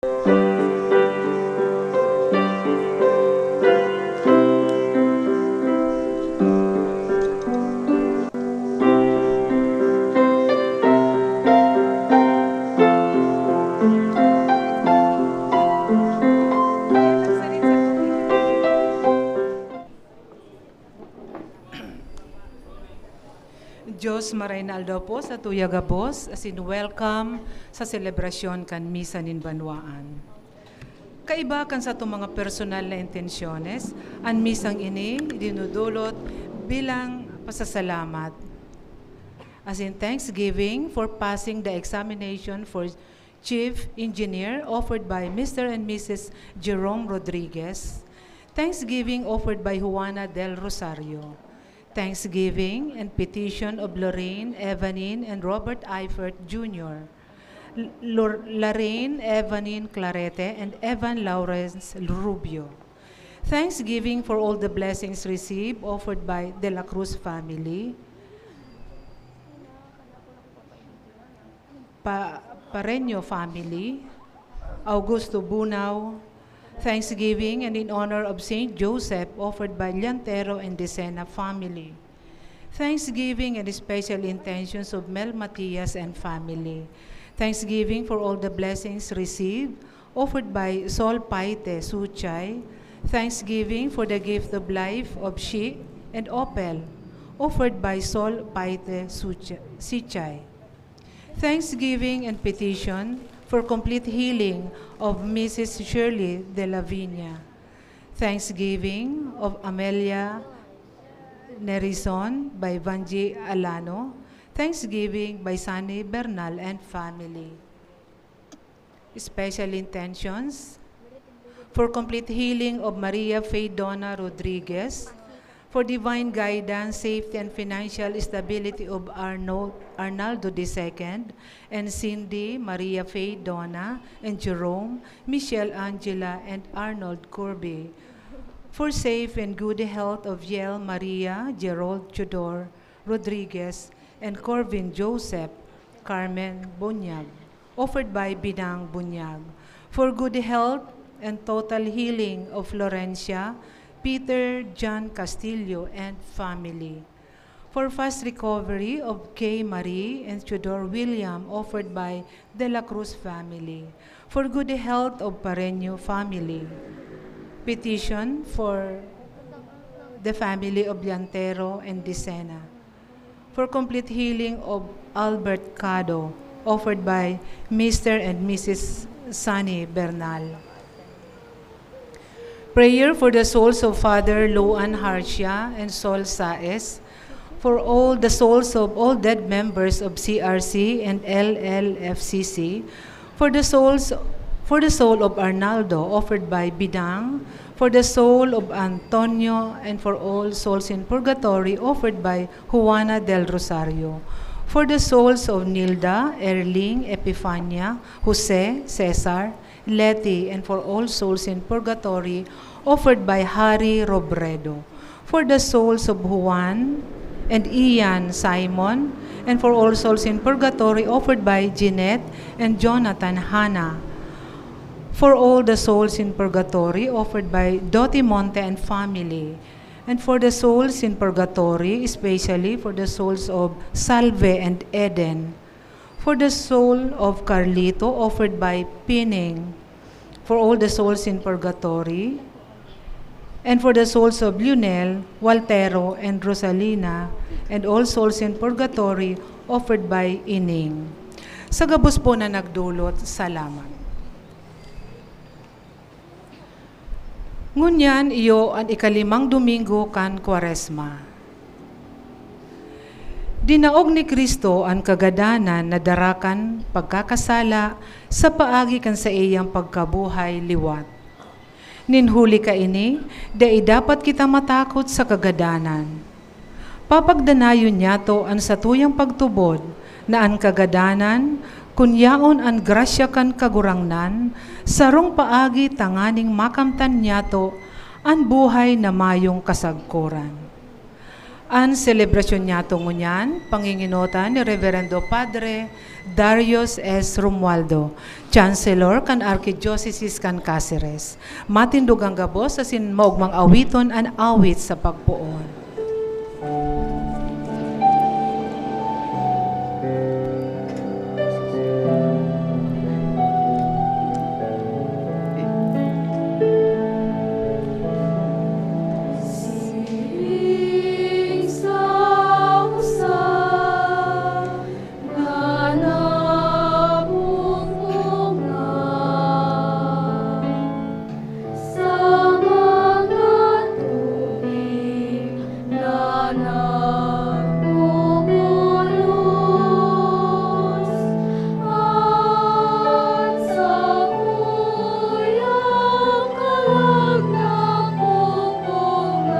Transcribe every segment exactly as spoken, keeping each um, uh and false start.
Dios, maray na aldaw po sa tuya gabos, asin welcome sa selebrasyon kan Misa nin Banwaan. Kaiba kan satong mga personal na intensyones, an misang ini dinudulot bilang pasasalamat. As in thanksgiving for passing the examination for Chief Engineer offered by Mister and Missus Jerome Rodriguez. Thanksgiving offered by Juana del Rosario. Thanksgiving and petition of Lorraine, Evanine, and Robert Eifert Junior, L-, Lor-, Lorraine, Evanine Clarete, and Evan Lawrence Rubio. Thanksgiving for all the blessings received offered by De La Cruz family, Pa-, Pareño family, Augusto Bunao, Thanksgiving and in honor of Saint Joseph offered by Llantero and Decena family. Thanksgiving and special intentions of Mel Matias and family. Thanksgiving for all the blessings received offered by Sol Paite Suchay. Thanksgiving for the gift of life of Shi and Opel offered by Sol Paite Suchay. Thanksgiving and petition for complete healing of Missus Shirley de la Viña. Thanksgiving of Amelia Nerison by Vanji Alano. Thanksgiving by Sunny Bernal and family. Special intentions for complete healing of Maria Faye Donna Rodriguez, for divine guidance, safety, and financial stability of Arno-, Arnaldo the second and Cindy, Maria Faye Donna, and Jerome, Michelle Angela, and Arnold Kirby, for safe and good health of Yel Maria, Gerald Chudor Rodriguez, and Corvin Joseph, Carmen Bunyag, offered by Binang Bunyag, for good health and total healing of Florencia, Peter, John Castillo, and family, for fast recovery of Kay Marie and Theodore William, offered by De La Cruz family, for good health of Pareño family, petition for the family of Llantero and Dicena, for complete healing of Albert Cado, offered by Mister and Missus Sunny Bernal. Prayer for the souls of Father Luan Harcia and Sol Saez, for all the souls of all dead members of C R C and L L F C C, for the souls, for the soul of Arnaldo, offered by Bidang, for the soul of Antonio, and for all souls in purgatory, offered by Juana del Rosario, for the souls of Nilda, Erling, Epifania, Jose, Cesar, Leti, and for all souls in purgatory, offered by Harry Robredo. For the souls of Juan and Ian Simon, and for all souls in purgatory, offered by Jeanette and Jonathan Hanna. For all the souls in purgatory, offered by Doti Monte and family. And for the souls in purgatory, especially for the souls of Salve and Eden. For the soul of Carlito, offered by Pining. For all the souls in purgatory. And for the souls of Lionel, Waltero, and Rosalina, and all souls in purgatory, offered by Ining. Sa gabos po na nagdulot, salamat. Ngunyan iyo an ikalimang domingo kan Kwaresma. Dinaog ni Cristo an kagadanan na dara kan pagkakasala sa paagi kan saiyang pagkabuhay liwat. Nin huli kaini, dai dapat kita matakot sa kagadanan. Papagdanayon niyato an satuyang pagtubod na an kagadanan, kun yaon an grasya kan Kagurangnan, sarong paagi tanganing makamtan niyato an buhay na mayong kasagkoran. An selebrasyon niyato ngunyan, panginginotan ni Reverendo Padre Darius S. Romualdo, Chancellor kan Arkidiyosesis kan Caceres. Matindog an gabos asin maogmang awiton an awit sa pagpoon. Sa mga tubig na nagbubulos, at sa kuyang kalag na pupungan,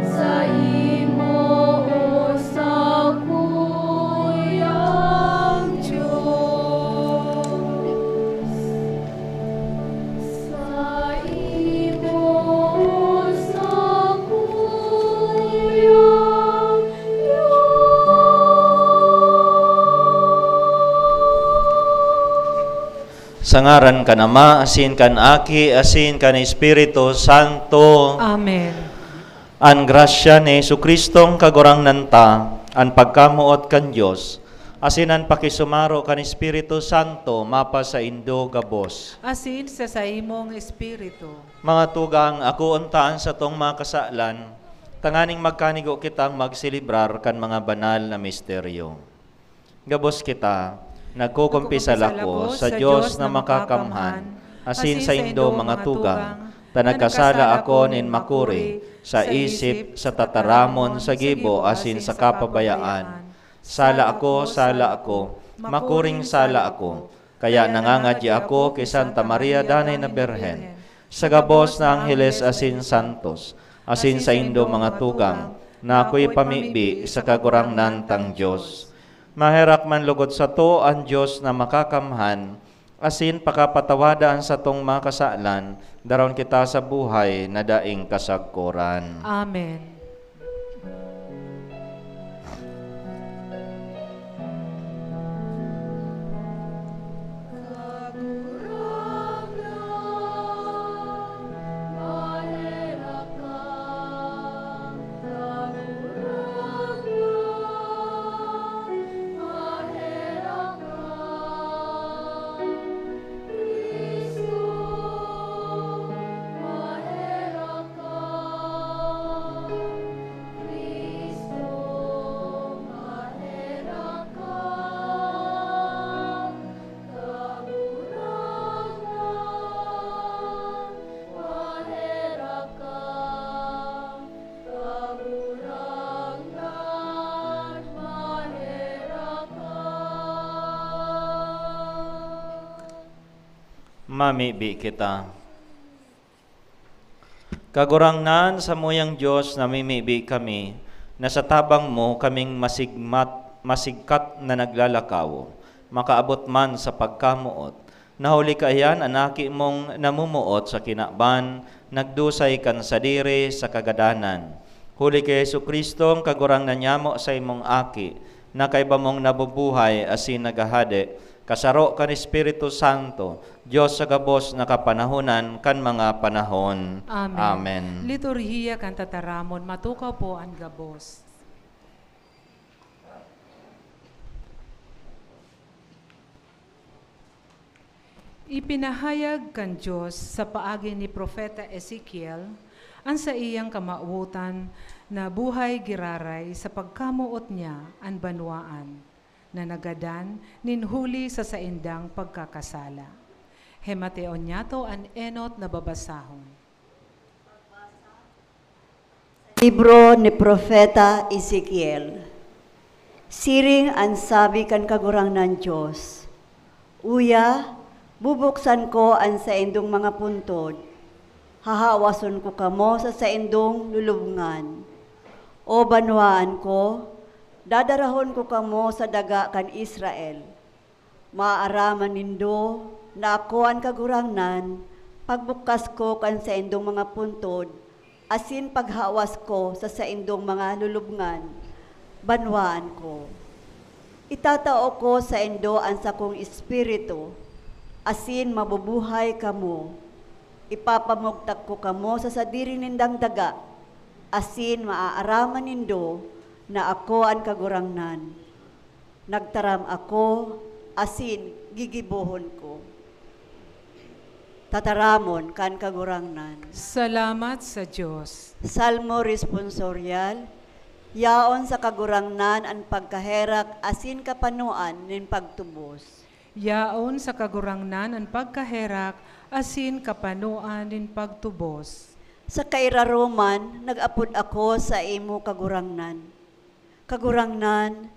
saimo, o sakuyang Dios. Saimo, sakuyang Dios. Sa ngaran kan Ama, asin kan Aki, asin kan Espiritu Santo. Amen. An grasya ni Jesu-Cristong Kagurangnan ta, an pagkamoot kan Dios, asin an pakisumaro kan Espiritu Santo mapasaindo gabos. Asin sa saimong espiritu. Mga tugang, akoon ta an satong mga kasalan, tanganing magkanigo kitang magselebrar kan mga banal na misteryo. Gabos kita, nagkukumpisal ako sa Dios na makakamhan, asin saindo, mga tugang, ta nagkasala ako nin makuri sa isip, sa tataramon, sa gibo, asin sa kapabayaan. Sala ako, sala ako, makuring sala ako. Kaya nangangadyi ako ki Santa Maria Danay na Birhen, sa gabos na angheles asin santos, asin saindo, mga tugang, na akoy pamibi sa Kagurangnan tang Dios. Maherak man logod sato an Dios na makakamhan, asin pakapatawada an satong mga kasalan, daron kita sa buhay na daing kasagkoran. Amen. Cristo, maherak ka, Kagurangnan, maherak ka, Kagurangnan, maherak ka. Mamibi kita. Kagurangnan, samuyang Dios, namimibi kami, na sa tabang mo kaming masigmat, masigkat na naglalakaw, makaabot man sa pagkamoot, na huli kaiyan an Aki mong namumuot sa kinaban, nagdusay kan sadiri sa kagadanan. Huli ki Jesu-Cristo, an Kagurangnan nyamo, saimong Aki, na kaiba mong nabubuhay asin naghahade, kasaro kan Espiritu Santo, Dios sa gabos na kapanahonan kan mga panahon. Amen. Amen. Liturhiya kan Tataramon, matukaw po an gabos. Ipinahayag kan Dios sa paagi ni Propeta Ezekiel an saiyang kamawotan na buhay giraray sa pagkamoot niya an banwaan na nagadan nin huli sa saindang pagkakasala. Hemateon niyato an enot na babasahon. Libro ni Propeta Ezekiel. Siring an sabi kan Kagurangnan Dios, "Uya, bubuksan ko an saindong mga puntod, hahawason ko kamo sa saindong lulubngan. O banwaan ko, dadarahon ko kamo sa daga kan Israel. Maaaraman nindo na ako an Kagurangnan, pagbukas ko kan saindong mga puntod, asin paghawas ko sa saindong mga lulubngan, banwaan ko. Itatao ko saindo an sakong espiritu, asin mabubuhay kamo. Ipapamugtak ko kamo sa sadiri nindang daga, asin maaaraman nindo na ako an Kagurangnan. Nagtaram ako, asin gigibohon ko. Tataramon kan Kagurangnan. Salamat sa Dios. Salmo Responsorial. Yaon sa Kagurangnan an pagkaherak asin kapanoan nin pagtubos. Yaon sa Kagurangnan an pagkaherak asin kapanoan nin pagtubos. Sa kairaroman, nag-apod ako sa imo, Kagurangnan. Kagurangnan,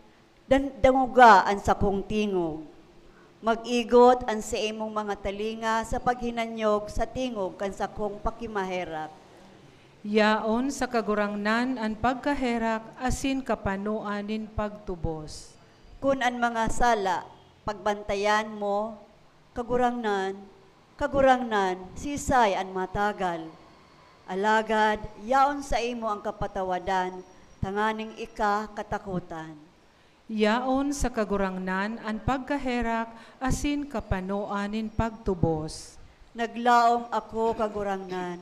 dan-, dangoga an sakong tingog. Mag-igot an saimong mga talinga sa paghinanyog sa tingog kan sakong pakimaherak. Yaon sa Kagurangnan an pagkaherak asin kapanoan nin pagtubos. Kun an mga sala pagbantayan mo, Kagurangnan, Kagurangnan, sisay an matagal? Alagad yaon saimo an kapatawadan tanganing ika katakotan. Yaon sa Kagurangnan an pagkaherak asin kapanoan nin pagtubos. Naglaom ako, Kagurangnan,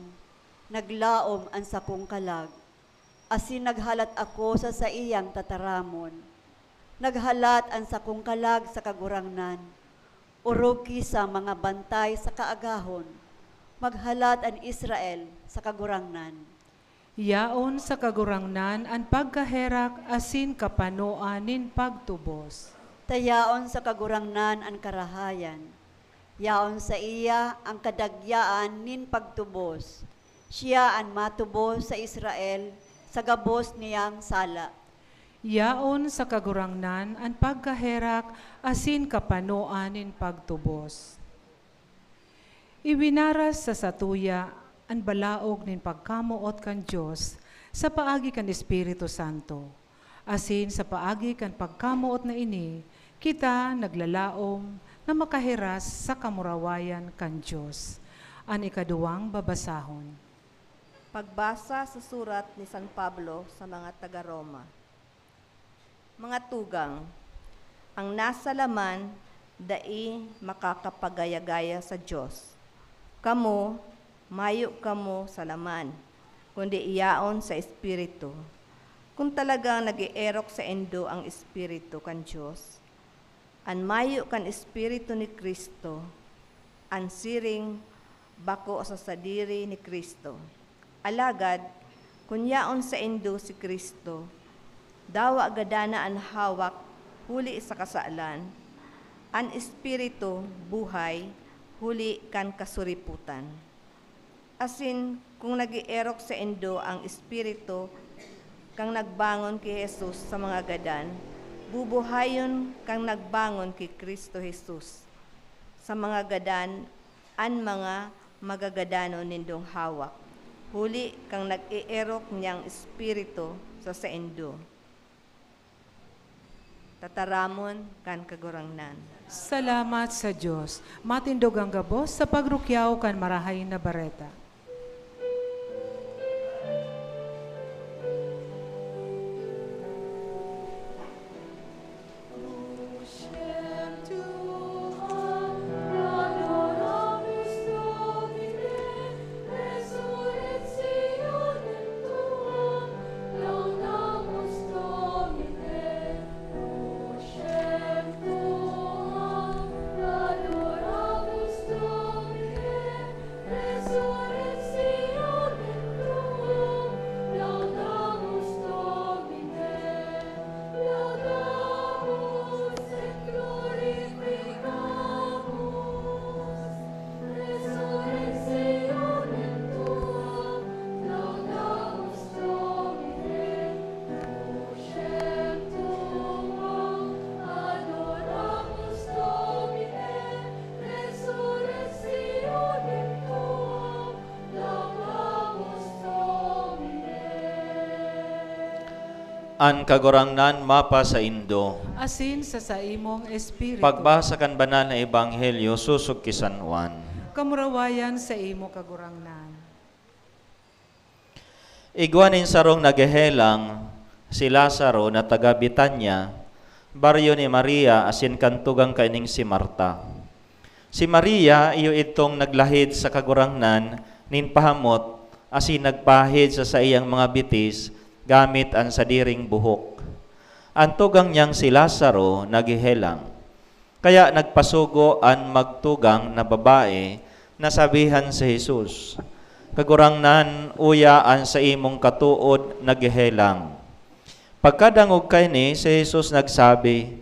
naglaom an sakong kalag, asin naghalat ako sa saiyang tataramon. Naghalat an sakong kalag sa Kagurangnan, orog ki sa mga bantay sa kaagahon. Maghalat an Israel sa Kagurangnan. Yaon sa Kagurangnan an pagkaherak asin kapanoan nin pagtubos. Ta yaon sa Kagurangnan an karahayan. Yaon saiya an kadagyaan nin pagtubos. Siya an matubos sa Israel sa gabos niyang sala. Yaon sa Kagurangnan an pagkaherak asin kapanoan nin pagtubos. Iwinaras sa satuya an balaog nin pagkamoot kan Dios sa paagi kan Espiritu Santo, asin sa paagi kan pagkamoot na ini, kita naglalaom na makahiras sa kamurawayan kan Dios. An ikaduwang babasahon. Pagbasa sa surat ni San Pablo sa mga taga Roma. Mga tugang, ang nasa laman dai makakapagaya-gaya sa Dios. Kamo, mayo kamo sa laman, kundi yaon sa Espiritu. Kun talagang nag-eerok saindo an Espiritu kan Dios, an mayo kan Espiritu ni Cristo, an siring bako sa sadiri ni Cristo. Alagad, kun yaon saindo si Cristo, dawa gadana an hawak huli sa kasalan, an Espiritu buhay huli kan kasuripotan. Asin kun nag-eerok saindo an Espiritu kan nagbangon ki Jesus sa mga gadan, bubuhayon kan nagbangon ki Cristo Jesus sa mga gadan an mga magagadanon nindong hawak, huli kan nag-eerok niyang Espiritu sa saindo. Tataramon kan Kagurangnan. Salamat sa Dios. Matindog an gabos sa pagrukyaw kan Marahay na Bareta. An Kagurangnan mapasaindo. Asin sa saimong espiritu. Pagbasa kan Banal na Ebanghelyo sosog ki San Juan. Kamurawayan sa imo, Kagurangnan. Igwa nin sarong naghehelang, si Lazaro na taga Betania, baryo ni Maria asin kan tugang kaining si Marta. Si Maria iyo idtong naglahid sa Kagurangnan nin pahamot asin nagpahid sa saiyang mga bitis gamit an sadiring buhok. An tugang niyang si Lazaro naghehelang. Kaya nagpasugo an magtugang na babae na sabihan si Jesus, "Kagurangnan, uya an saimong katood naghehelang." Pagkadangog kaini, si Jesus nagsabi,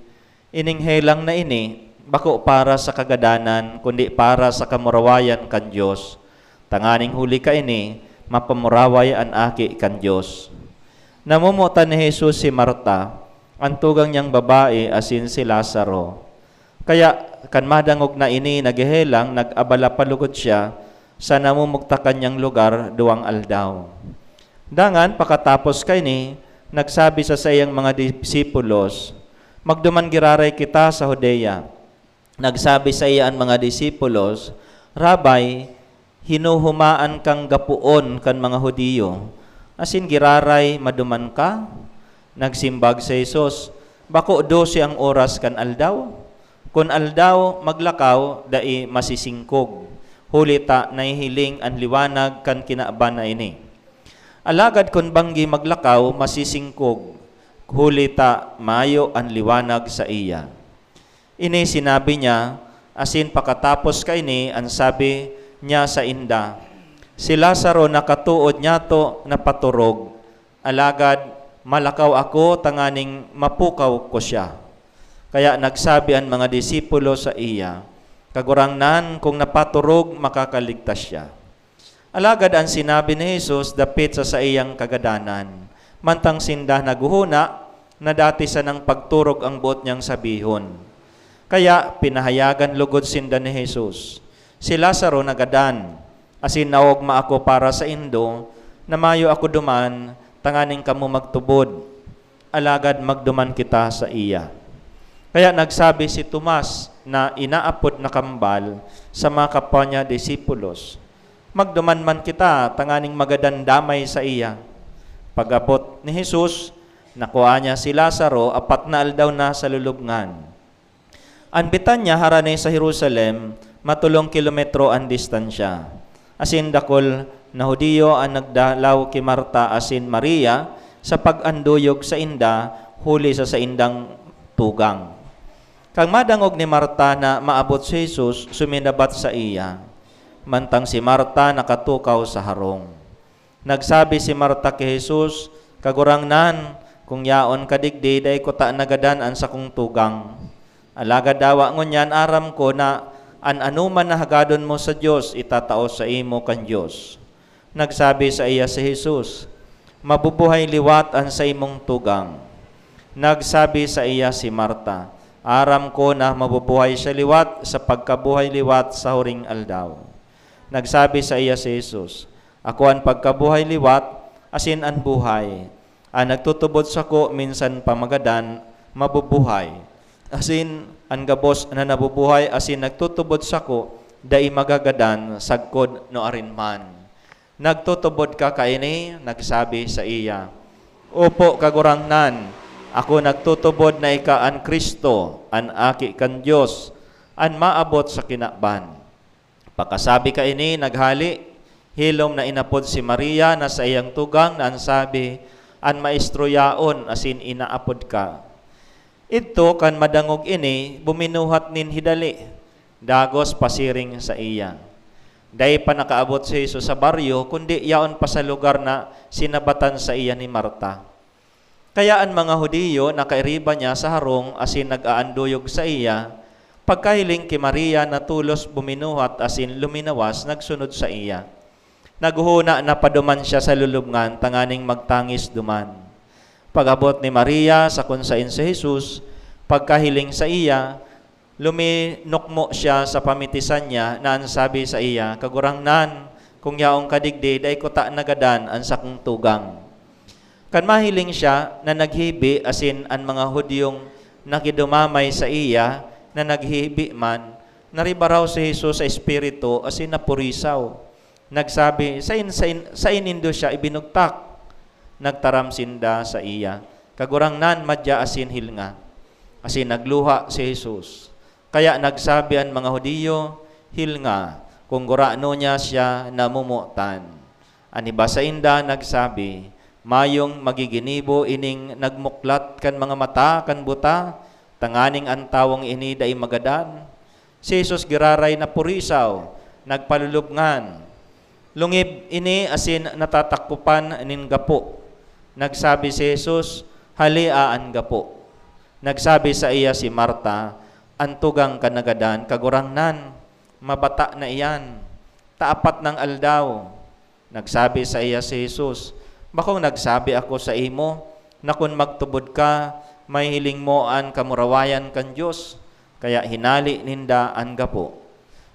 "Ining helang na ini bako para sa kagadanan, kundi para sa kamurawayan kan Dios, tanganing huli kaini, mapamuraway an Aki kan Dios." Namomotan ni Jesus si Marta, an tugang niyang babae asin si Lazaro. Kaya kan madangog na ini naghehelang, nag-abala pa logod siya sa namumugtakan niyang lugar duwang aldaw. Dangan, pakatapos kaini, nagsabi sa saiyang mga disipulos, "Magduman giraray kita sa Judea." Nagsabi saiya an mga disipulos, "Rabbi, hinuhumaan kang gapoon kan mga Judio, asin giraray maduman ka?" Nagsimbag si Jesus, "Bako dose an oras kan aldaw? Kun aldaw, maglakaw, dai masisingkog, huli ta nahihiling an liwanag kan kinaban na ini. Alagad kun banggi maglakaw, masisingkog, huli ta mayo an liwanag saiya." Ini sinabi niya, asin pakatapos kaini, an sabi niya sainda, "Si Lazaro nakatood niyato napaturog, alagad malakaw ako tanganing mapukaw ko siya." Kaya nagsabi an mga disipulo saiya, "Kagurangnan, kung napaturog, makakaligtas siya." Alagad an sinabi ni Jesus dapit sa saiyang kagadanan, mantang sinda naghohona na dati sanang pagturog ang boot niyang sabihon. Kaya pinahayagan logod sinda ni Jesus, "Si Lazaro nagadan, asin naogma ako para saindo na mayo ako duman tanganing kamo magtubod. Alagad magduman kita saiya." Kaya nagsabi si Tomas na inaapod na Kambal sa mga kapwa niya disipulos, "Magduman man kita tanganing magadan damay saiya." Pag-abot ni Jesus, nakua niya si Lazaro, apat na aldaw na sa lulubngan. An Betania harani sa Jerusalem, matolong kilometro an distansya. Asin dakul na Judio an nagdalaw ki Marta asin Maria sa pag-anduyog sainda huli sa saindang tugang. Kan madangog ni Marta na maabot si Jesus, suminabat saiya, mantang si Marta nakatukaw sa harong. Nagsabi si Marta ki Jesus, "Kagurangnan, kung yaon ka digdi, dai ko ta nagadan an sakong tugang. Alagad dawa ngunyan aram ko na an anoman na hagadon mo sa Dios, itatao saimo kan Dios." Nagsabi saiya si Jesus, "Mabubuhay liwat an saimong tugang." Nagsabi saiya si Marta, "Aram ko na mabubuhay siya liwat sa pagkabuhay liwat sa huring aldaw." Nagsabi saiya si Jesus, "Ako an pagkabuhay liwat asin an buhay. An nagtutubod sako minsan pa magadan, mabubuhay. Asin an gabos na nabubuhay asin nagtutubod sako, dai magagadan sagkod nuarin man." "Nagtutubod ka kaini?" nagsabi saiya. "Opo, Kagurangnan, ako nagtutubod na ika an Cristo, an Aki kan Dios, an maabot sa kinaban." Pakasabi kaini, naghale, hilom na inapod si Maria na saiyang tugang na an sabi, "An Maestro yaon, asin inaapod ka." Idto, kan madangog ini, buminuhat nin hidali, dagos pasiring saiya. Dai pa nakaabot si Jesus sa baryo, kundi yaon pa sa lugar na sinabatan saiya ni Marta. Kaya an mga Judio nakairiba niya sa harong asin nag-aanduyog saiya. Pagkahiling ki Maria na tolos buminuhat asin luminawas nagsunod saiya. Naghohona na paduman siya sa lulubngan tanganing magtangis duman. Pag-abot ni Maria sa kun saen si Jesus, pagkahiling saiya, luminukmo siya sa pamitisan niya na an sabi saiya, "Kagurangnan, kung yaon ka digdi, dai ko ta nagadan an sakong tugang." Kan mahiling siya na naghibi asin an mga Judiong nakidumamay saiya na naghibi man, naribaraw si Jesus sa espiritu asin napurisaw. Nagsabi, "Saen, saen, saen nindo siya ibinugtak?" Nagtaram sinda saiya, "Kagurangnan, madya asin hilnga." Asin nagluha si Jesus. Kaya nagsabi an mga Judio, "Hilnga, kun gurano niya siya namomotan." An iba sainda nagsabi, "Mayong magiginibo ining nagmuklat kan mga mata kan buta, tanganing an tawong ini dai magadan?" Si Jesus giraray napurisaw, nagpalulubngan. Lungib ini asin natatakopan nin gapo. Nagsabi si Jesus, "Halea an gapo." Nagsabi saiya si Marta, "An tugang kan nagadan, Kagurangnan, mabata na iyan, ta apat nang aldaw." Nagsabi saiya si Jesus, "Bakong nagsabi ako saimo na kun magtubod ka, mahihiling mo an kamurawayan kan Dios?" Kaya hinale ninda an gapo.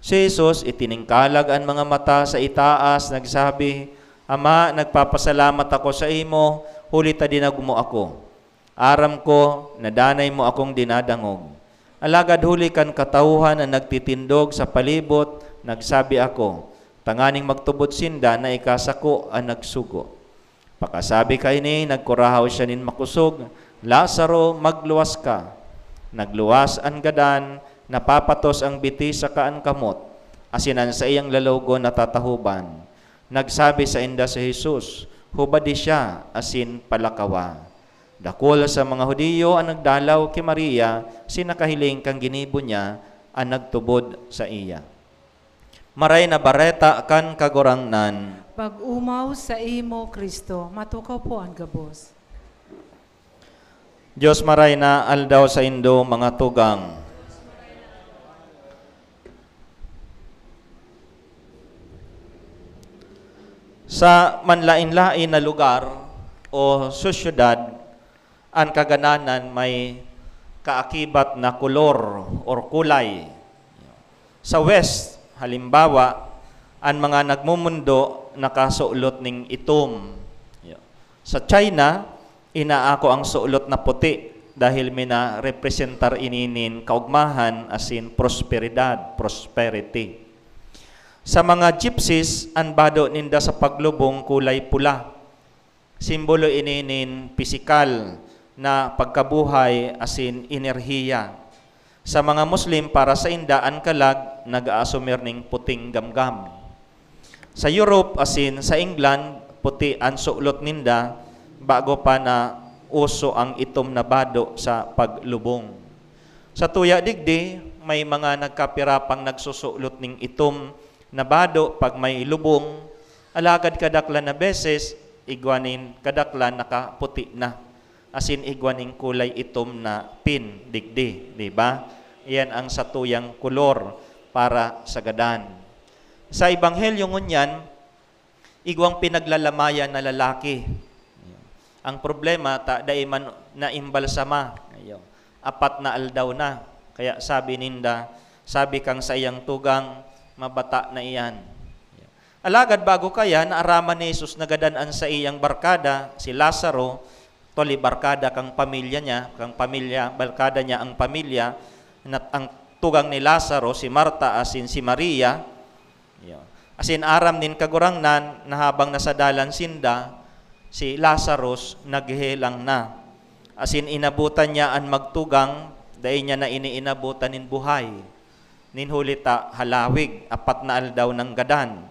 Si Jesus itiningkalag an mga mata sa itaas, nagsabi, "Ama, nagpapasalamat ako saimo, huli ta dinagmo ako. Aram ko na danay mo akong dinadangog. Alagad huli kan katauhan na nagtitindog sa palibot, nagsabi ako, tanganing magtubod sinda na ika sako an nagsugo." Pakasabi kaini, nagkurahaw siya nin makosog, "Lazaro, magluwas ka!" Nagluwas an gadan, napapatos an biti saka an kamot, asin an saiyang lalogon natatahoban. Nagsabi sainda si Jesus, "Hubadi siya asin palakawa." Dakul sa mga Judio an nagdalaw ki Maria, asin nakahiling kan ginibo niya an nagtubod saiya. Maray na Bareta kan Kagurangnan. Pag-omaw saimo, Cristo. Matukaw po an gabos. Dios maray na aldaw saindo, mga tugang. Sa manlaen-laen na lugar o sosyedad, an kagadanan may kaakibat na kolor or kulay. Sa West, halimbawa, an mga nagmumundo nakasulot ning itom. Sa China, inaako ang sulot na puti dahil minarepresentar ini nin kaugmahan asin prosperidad, prosperity. Sa mga Gypsies, an bado ninda sa paglubong kulay pula. Simbolo ini nin pisikal na pagkabuhay asin enerhiya. Sa mga Muslim, para sainda, an kalag nag-aasumir ning puting gamgam. Sa Europe asin sa England, puti an sulot ninda bago pa nauso ang itom na bado sa paglubong. Sa tuya digdi, may mga nagkapira pang nagsusulot ning itom na bado pag may lubong, alagad kadaklan na beses, igwa nin kadaklan nakaputi na, asin igwa nin kulay itom na pin digdi, di ba? Iyan ang satuyang kolor para sa gadan. Sa Ebanghelyo ngunyan, igwang pinaglalamayan na lalaki. Ang problema, ta dai man naimbalsama. Ayo. Apat na aldaw na. Kaya sabi ninda, sabi kan saiyang tugang, "Mabata na iyan." Alagad bago kaya, naaraman ni Jesus na gadan an saiyang barkada, si Lazaro, actually, barkada kan pamilya niya, kan pamilya, barkada niya ang pamilya, na ang tugang ni Lazaro, si Marta asin si Maria. Iyo. Asin aram nin Kagurangnan na habang nasa dalan sinda, si Lazarus naghehelang na. Asin inabotan niya an magtugang, dai niya na ini inabotan nin buhay. Nin huli ta halawig, apat na aldaw nang gadan.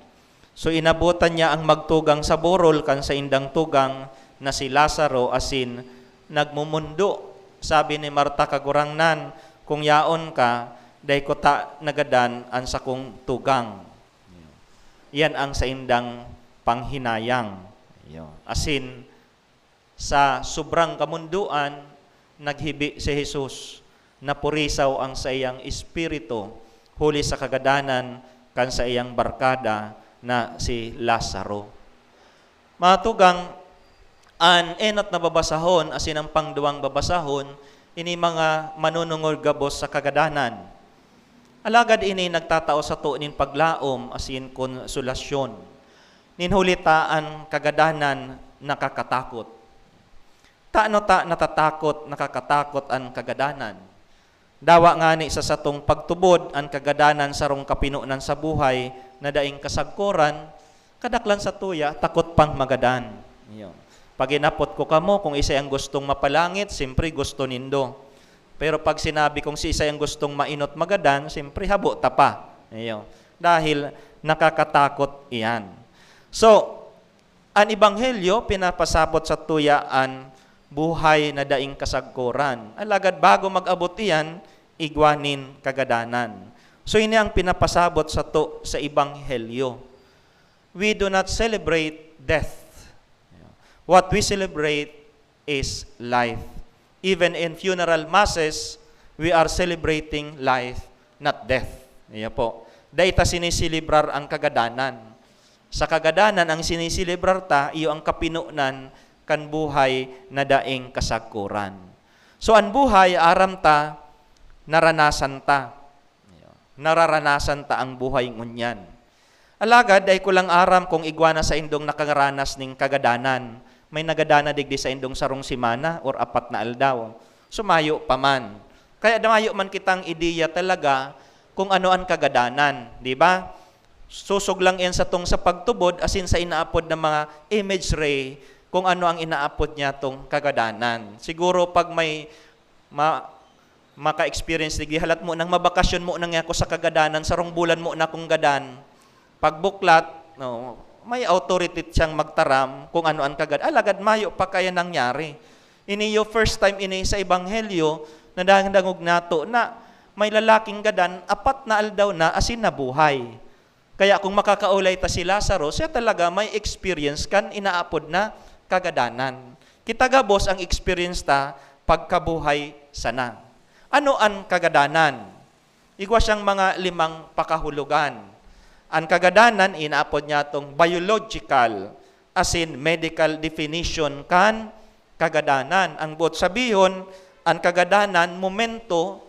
So, inabotan niya an magtugang sa burol kan saindang tugang na si Lazaro asin nagmumundo. Sabi ni Marta, "Kagurangnan, kung yaon ka, dai ko ta nagadan an sakong tugang." Iyan ang saindang panghinayang. Iyo. Asin, sa sobrang kamundoan, naghibi si Jesus, napurisaw ang saiyang espiritu huli sa kagadanan kan saiyang barkada na si Lazaro. Mga tugang, an enot na babasahon asin an pangduwang babasahon, ini mga manunungod gabos sa kagadanan. Alagad ini nagtatao sato nin paglaom asin konsolasyon. Nin huli ta an kagadanan nakakatakot. Tano ta natatakot, nakakatakot an kagadanan? Dawa ngani sa satong pagtubod, an kagadanan sarong kapinonan sa buhay na daing kasagkoran, kadaklan satuya takot pang magadan. Iyo. Pag inapot ko kamo kung isay ang gustong mapalangit, siyempre gusto nindo. Pero pag sinabi kong si isay ang gustong mainot magadan, siyempre habo ta pa. Iyo. Dahil nakakatakot iyan. So, an ebanghelyo pinapasabot sa tuya an buhay na daing kasagkoran. Alagad bago mag-abot iyan, igwa nin kagadanan. So, ini ang pinapasabot sato sa ebanghelyo. We do not celebrate death. What we celebrate is life. Even in funeral masses, we are celebrating life, not death. Iyo po. Dai ta siniselebrar ang kagadanan. Sa kagadanan, ang siniselebrar ta, iyo ang kapinonan kan buhay na daing kasagkoran. So, an buhay, aram ta, naranasan ta. Nararanasan ta ang buhay ngunyan. Alagad, dai ko lang aram kung igwa na saindong nakaranas nin kagadanan. May nagadanan digdi saindong sarong semana or apat na aldaw. So, mayo pa man. Kaya mayo man kitang ideya talaga kung ano an kagadanan, di ba? Sosog lang iyan satong sa pagtubod, asin sa inaapod na mga imagery, kung ano ang inaapod niyatong kagadanan. Siguro pag may ma-, maka-experience digdi, halat mo nang mabakasyon mo nang ako sa kagadanan, sarong bulan mo na akong gadan. Pagbuklat, no, may authority siyang magtaram kung ano ang kagad-, alagad mayo pa kaya nangyari. Ini yung first time ini sa Ebanghelyo na dangog nato na may lalaking gadan, apat na aldaw na asin nabuhay. Kaya kung makakaulay ta si Lazaro, siya talaga may experience kan inaapod na kagadanan. Kita gabos ang experience ta pagkabuhay sana. Ano an kagadanan? Igwa siyang mga limang pakahulogan. An kagadanan, inaapod niya tong biological, asin medical definition kan kagadanan. Ang buot sabihon, an kagadanan, momento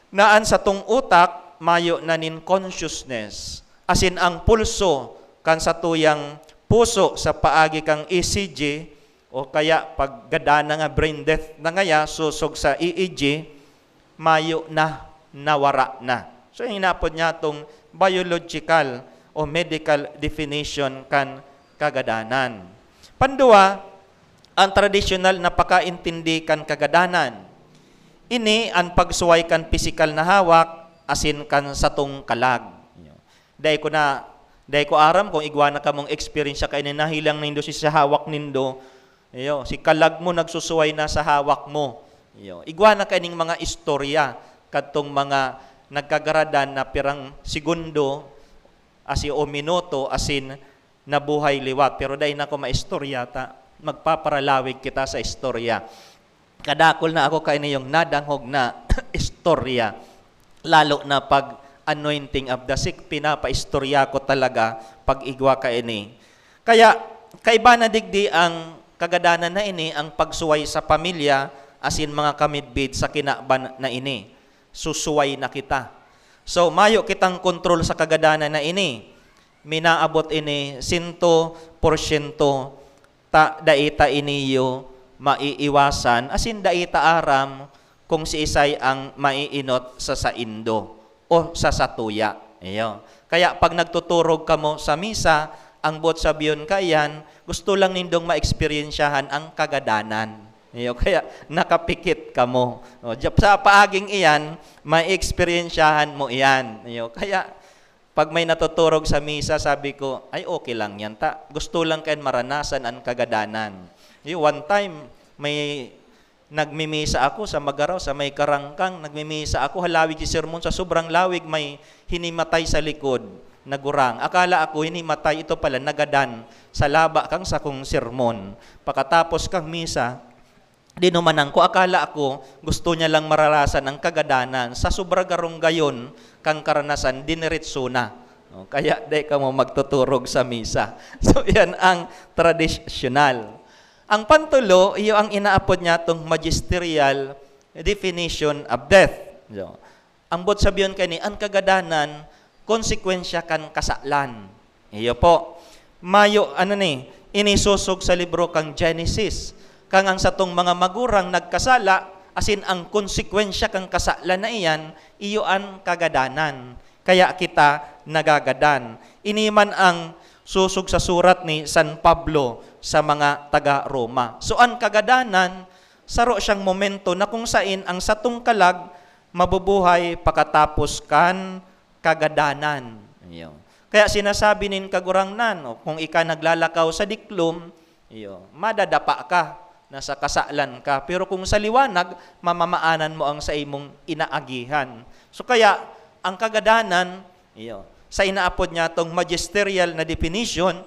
na an satong utak mayo na nin consciousness, asin ang pulso kan satuyang puso sa paagi kan E C G, o kaya pag gadan na nga, brain death na ngaya, sosog sa E E G, mayo na, nawara na. So, yung inapod niya itong biological o medical definition kan kagadanan. Pandua, ang tradisyonal na pakaintindi kan kagadanan. Ini an pagsuway kan pisikal na hawak asin kan satong kalag. Dai ko na, dai ko aram kung igwa na kamong eksperyensya kaini, nahilang nindo si sa hawak nindo. Iyo, si kalag mo nagsusuway na sa hawak mo. Iyo, igwa na kaining mga istorya kadtong mga nagkagaradan na pirang segundo, asi o minuto, asin nabuhay liwat. Pero dai na ko maistorya ta. Magpaparalawig kita sa istorya. Kadakul na ako kaini yung nadangog na istorya. Lalo na pag anointing of the sick, pinapaistorya ko talaga pag igwa kaini. Kaya, kaiba na digdi ang kagadanan na ini, ang pagsuway sa pamilya, asin mga kamidbid sa kinaban na ini. Susuway na kita. So, mayo kitang kontrol sa kagadanan na ini. Minaabot ini sento porsyento, ta dai ta iniyo maiiwasan, asin dai ta aram kung siisay ang maiinot sa saindo o sa satuya. Iyo. Kaya pag nagtuturog kamo sa misa, ang buot sabihon kaiyan, gusto lang nindong maeksperyensyahan ang kagadanan. Iyo, kaya nakapikit kamo. O, dya-, sa paaging iyan, maeksperyensyahan mo iyan. Iyo, kaya pag may natuturog sa misa, sabi ko, "Ay, okay lang yan, ta. Gusto lang kayan maranasan an kagadanan." Yung one time, may nagmimisa ako sa Magaraw, sa may Karangkang, nagmimisa ako, halawig si sermon, sa sobrang lawig, may hinimatay sa likod na gurang. Akala ako, hinimatay, ito pala, nagadan sa laba kang sakong sermon. Pakatapos kang misa, dinumanan ko, akala ako gusto niya lang mararasan ang kagadanan. Sa sobra garong gayon kang karanasan, diniretso na. No? Kaya di ka mo magtuturog sa misa. So, yan ang tradisyonal. Ang pantulo, iyo ang inaapod niya tong magisterial definition of death. So, ang buot sabihon kani, an kagadanan, konsekwensya kan kasalan. Iyo po. Mayo, ano ni, inisosog sa libro kang Genesis. Kang ang satong mga magurang nagkasala, asin ang konsekwensya kan kasalan na iyan, iyo an kagadanan. Kaya kita nagagadan. Ini man ang sosog sa surat ni San Pablo sa mga taga Roma. So, an kagadanan, saro siyang momento na kung sain ang satong kalag mabubuhay pakatapos kan kagadanan. Iyo. Kaya sinasabi nin Kagurangnan, o, kung ika naglalakaw sa diklom, iyo, madadapa ka na sa kasalan ka. Pero kung sa liwanag, mamamaanan mo ang sa imong inaagihan. So kaya, ang kagadanan, iyo, sa inaapod niya tong magisterial na definition,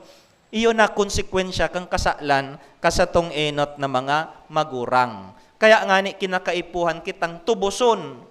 iyo na konsekwensya kan kasalan kan satong enot na mga magurang. Kaya ngani kinakaipuhan kitang tuboson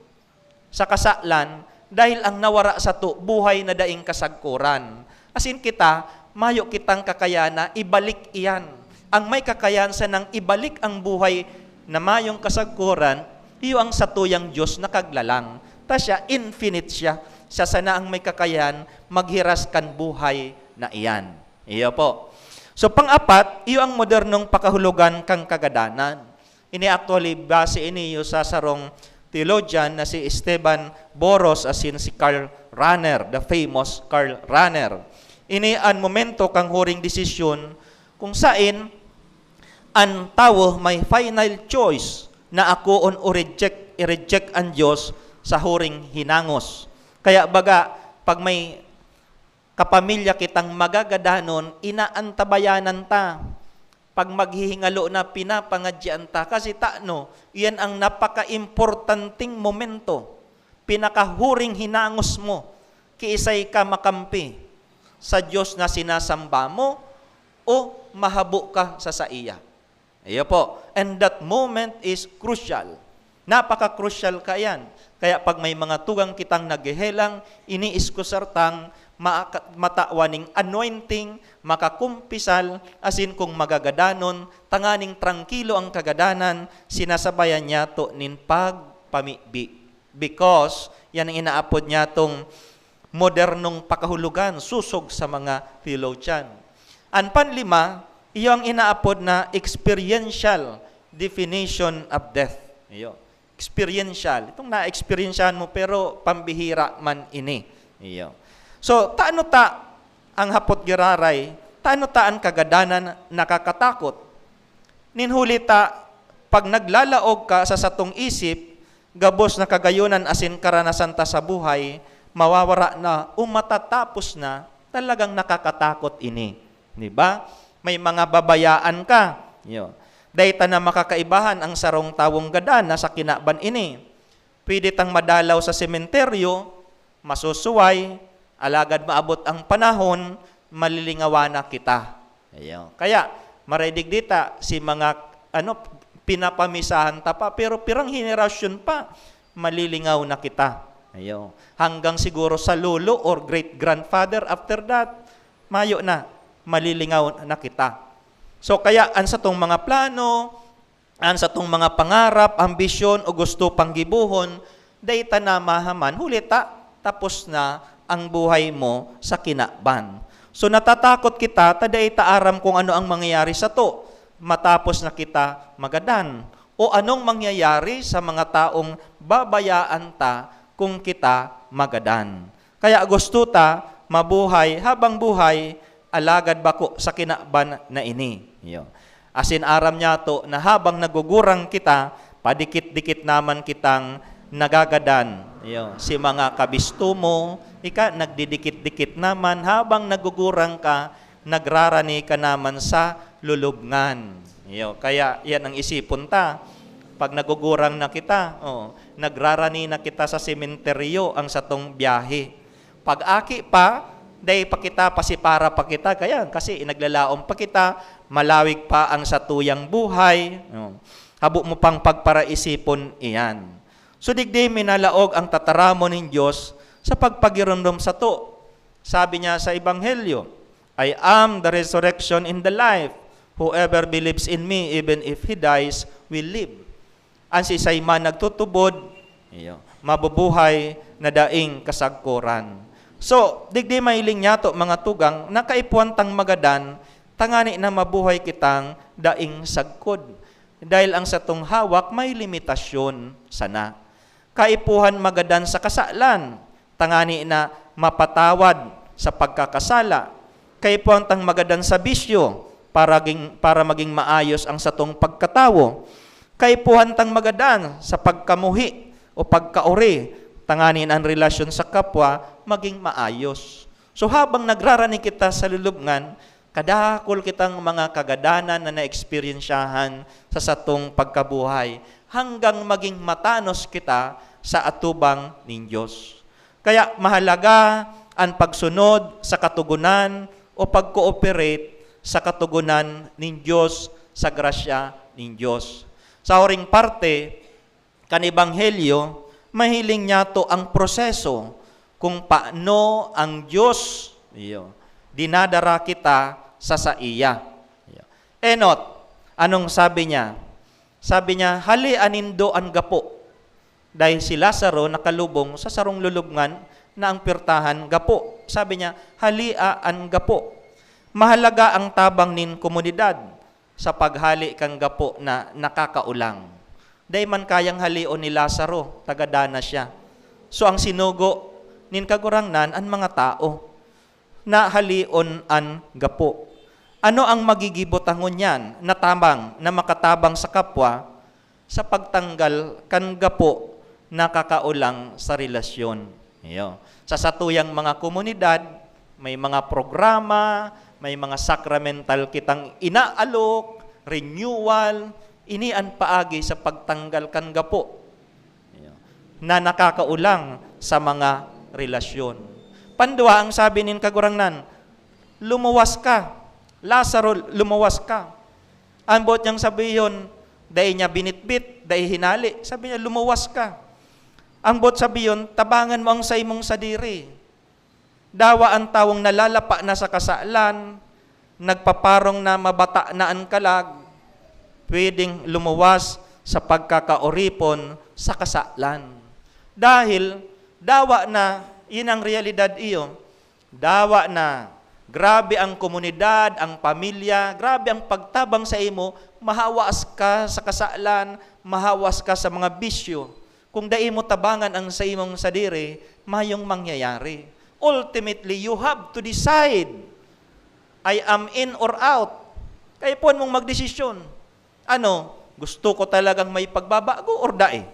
sa kasalan, dahil ang nawara sato buhay na daing kasagkoran. Asin kita, mayo kitang kakayan na ibalik iyan. Ang may kakayan sanang ibalik ang buhay na mayong kasagkoran, iyo ang satuyang Dios na Kaglalang. Ta siya, infinite siya. Siya sana ang may kakayan maghiras kan buhay na iyan. Iyo po. So, pang-apat, iyo ang modernong pakahulogan kan kagadanan. Ini actually, base ini iyo sa sarong theologian na si Esteban Boros asin si Karl Rahner, the famous Karl Rahner. Ini an momento kan huring desisyon kung sain an tawo may final choice na akoon o reject, i-reject an Dios sa huring hinangos. Kaya baga, pag may kapamilya kitang magagadanon, inaantabayanan ta. Pag maghihingalo na, pinapangadyian ta. Kasi tano, iyan ang napaka-importanting momento. Pinakahuring hinangos mo, kiisay ka makampi, sa Dios na sinasamba mo o mahabo ka sa saiya. Iyo po. And that moment is crucial. Napaka-crucial kaiyan. Kaya pag may mga tugang kitang naghehelang, iniiskusar tang ma-, matawan ning anointing, makakumpisal, asin kung magagadanon, tanganing trangkilo ang kagadanan, sinasabayan niyato nin pagpamibi. Because, yan ang inaapod niyatong modernong pakahulogan, sosog sa mga theologian. An panlima, iyo ang inaapod na experiential definition of death. Iyo. Experiential. Itong na-experiensyahan mo, pero pambihira man ini. Iyo. So, tano ta ang hapot giraray, tano ta an kagadanan nakakatakot? Nin huli ta, pag naglalaog ka sa satong isip, gabos na kagayonan asin karanasan ta sa buhay, mawawara na o matatapos na, talagang nakakatakot ini. Di ba? May mga babayaan ka. Yo. Dai ta na makakaibahan ang sarong tawong gadan na sa kinaban ini. Pwede tang madalaw sa sementeryo, masusuway, alagad maabot ang panahon, malilingawan na kita. Ayo. Kaya, maray digdi ta, si mga, ano, pinapamisahan ta pa, pero pirang henerasyon pa, malilingaw na kita. Ayo. Hanggang siguro sa lolo or great-grandfather, after that, mayo na, malilingaw na kita. So, kaya, ang satong mga plano, an satong mga pangarap, ambisyon, o gusto pang gibohon, dai ta na mahaman, huli ta, tapos na ang buhay mo sa kinaban. So, natatakot kita ta dai ta aram kung ano ang mangyayari sato matapos na kita magadan, o anong mangyayari sa mga taong babayaan ta kung kita magadan. Kaya gusto ta mabuhay habang buhay, alagad bako sa kinaban na ini. Iyo. Asin aram niyato na habang nagugurang kita, padikit-dikit naman kitang nagagadan. Iyo. Si mga kabisto mo, ika, nagdidikit-dikit naman habang nagugurang ka, nagrarani ka naman sa lulubngan. Iyo. Kaya yan ang isipon ta. Pag nagugurang na kita, oh, nagrarani na kita sa sementeryo, ang satong biyahe. Pag aki pa, dai pa kita, pasipara pa kita, kaya kasi naglalaom pa kita, malawig pa ang satuyang buhay. Oh. Habo mo pang pagparaisipon iyan. So, digdi minalaog ang tataramon nin Dios sa pagpagiromdom sato. Sabi niya sa Ebanghelyo, "I am the resurrection and the life. Whoever believes in me, even if he dies, will live." An siisay man nagtutubod, iyo, mabubuhay na daing kasagkoran. So, digdi mahiling niyato, mga tugang, na kaipuhan tang magadan, tangani na mabuhay kitang daing sagkod. Dahil ang satong hawak may limitasyon sana. Kaipuhan magadan sa kasalan, tangani na mapatawad sa pagkakasala. Kaipuhan tang magadan sa bisyo para ging-, para maging maayos ang satong pagkatawo. Kaipuhan tang magadan sa pagkamuhi o pagkaori, tanganing an relasyon sa kapwa magin maayos. So, habang nagrarani kita sa lulubngan, kadakul kitang mga kagadanan na naeksperyensyahan sa satong pagkabuhay hanggang maging matanos kita sa atubang nin Dios. Kaya mahalaga an pagsunod sa Katogonan o pag-cooperate sa Katogonan nin Dios, sa grasya nin Dios. Sa huring parte kan Ebanghelyo, mahiling niyato ang proseso kung paano ang Dios, iyo, dinadara kita sa saiya. Iyo. Enot, anong sabi niya? Sabi niya, "Halia nindo an gapo." Dahil si Lazaro nakalubong sa sarong lulubngan na ang pirtahan gapo. Sabi niya, "Halia an gapo." Mahalaga ang tabang nin komunidad sa paghali kan gapo na nakakaolang. Dai man kayang halion ni Lazaro, tagadan na siya. So, ang sinugo nin Kagurangnan, an mga tao na halion an gapo. Ano ang magigibo ta ngunyan na tabang, na makatabang sa kapwa sa pagtanggal kan gapo na kakaolang sa relasyon? Iyo. Sa satuyang mga komunidad, may mga programa, may mga sakramental kitang inaalok, renewal, ini an paagi sa pagtanggal kan gapo. Iyo. Na nakakaolang sa mga relasyon. Pandua, ang sabi nin Kagurangnan, "Lumuwas ka. Lazaro, lumuwas ka." Ang boot niyang sabihon, dai niya binitbit, dai hinali. Sabi niya, "Lumuwas ka." Ang boot sabihon, tabangan mo ang saimong sadiri. Dawa an tawong nalalapa na sa kasalan, nagpaparong na mabata na an kalag, pwedeng lumuwas sa pagkakaoripon sa kasalan. Dahil dawa na, yun ang realidad iyo. Dawa na, grabe ang komunidad, ang pamilya, grabe ang pagtabang sa imo, mahawas ka sa kasalan, mahawas ka sa mga bisyo. Kung dai mo tabangan ang saimong sadiri, mayong mangyayari. Ultimately, you have to decide, "I am in or out." Kaipuhan mong magdesisyon. Ano, gusto ko talagang may pagbabago or dai?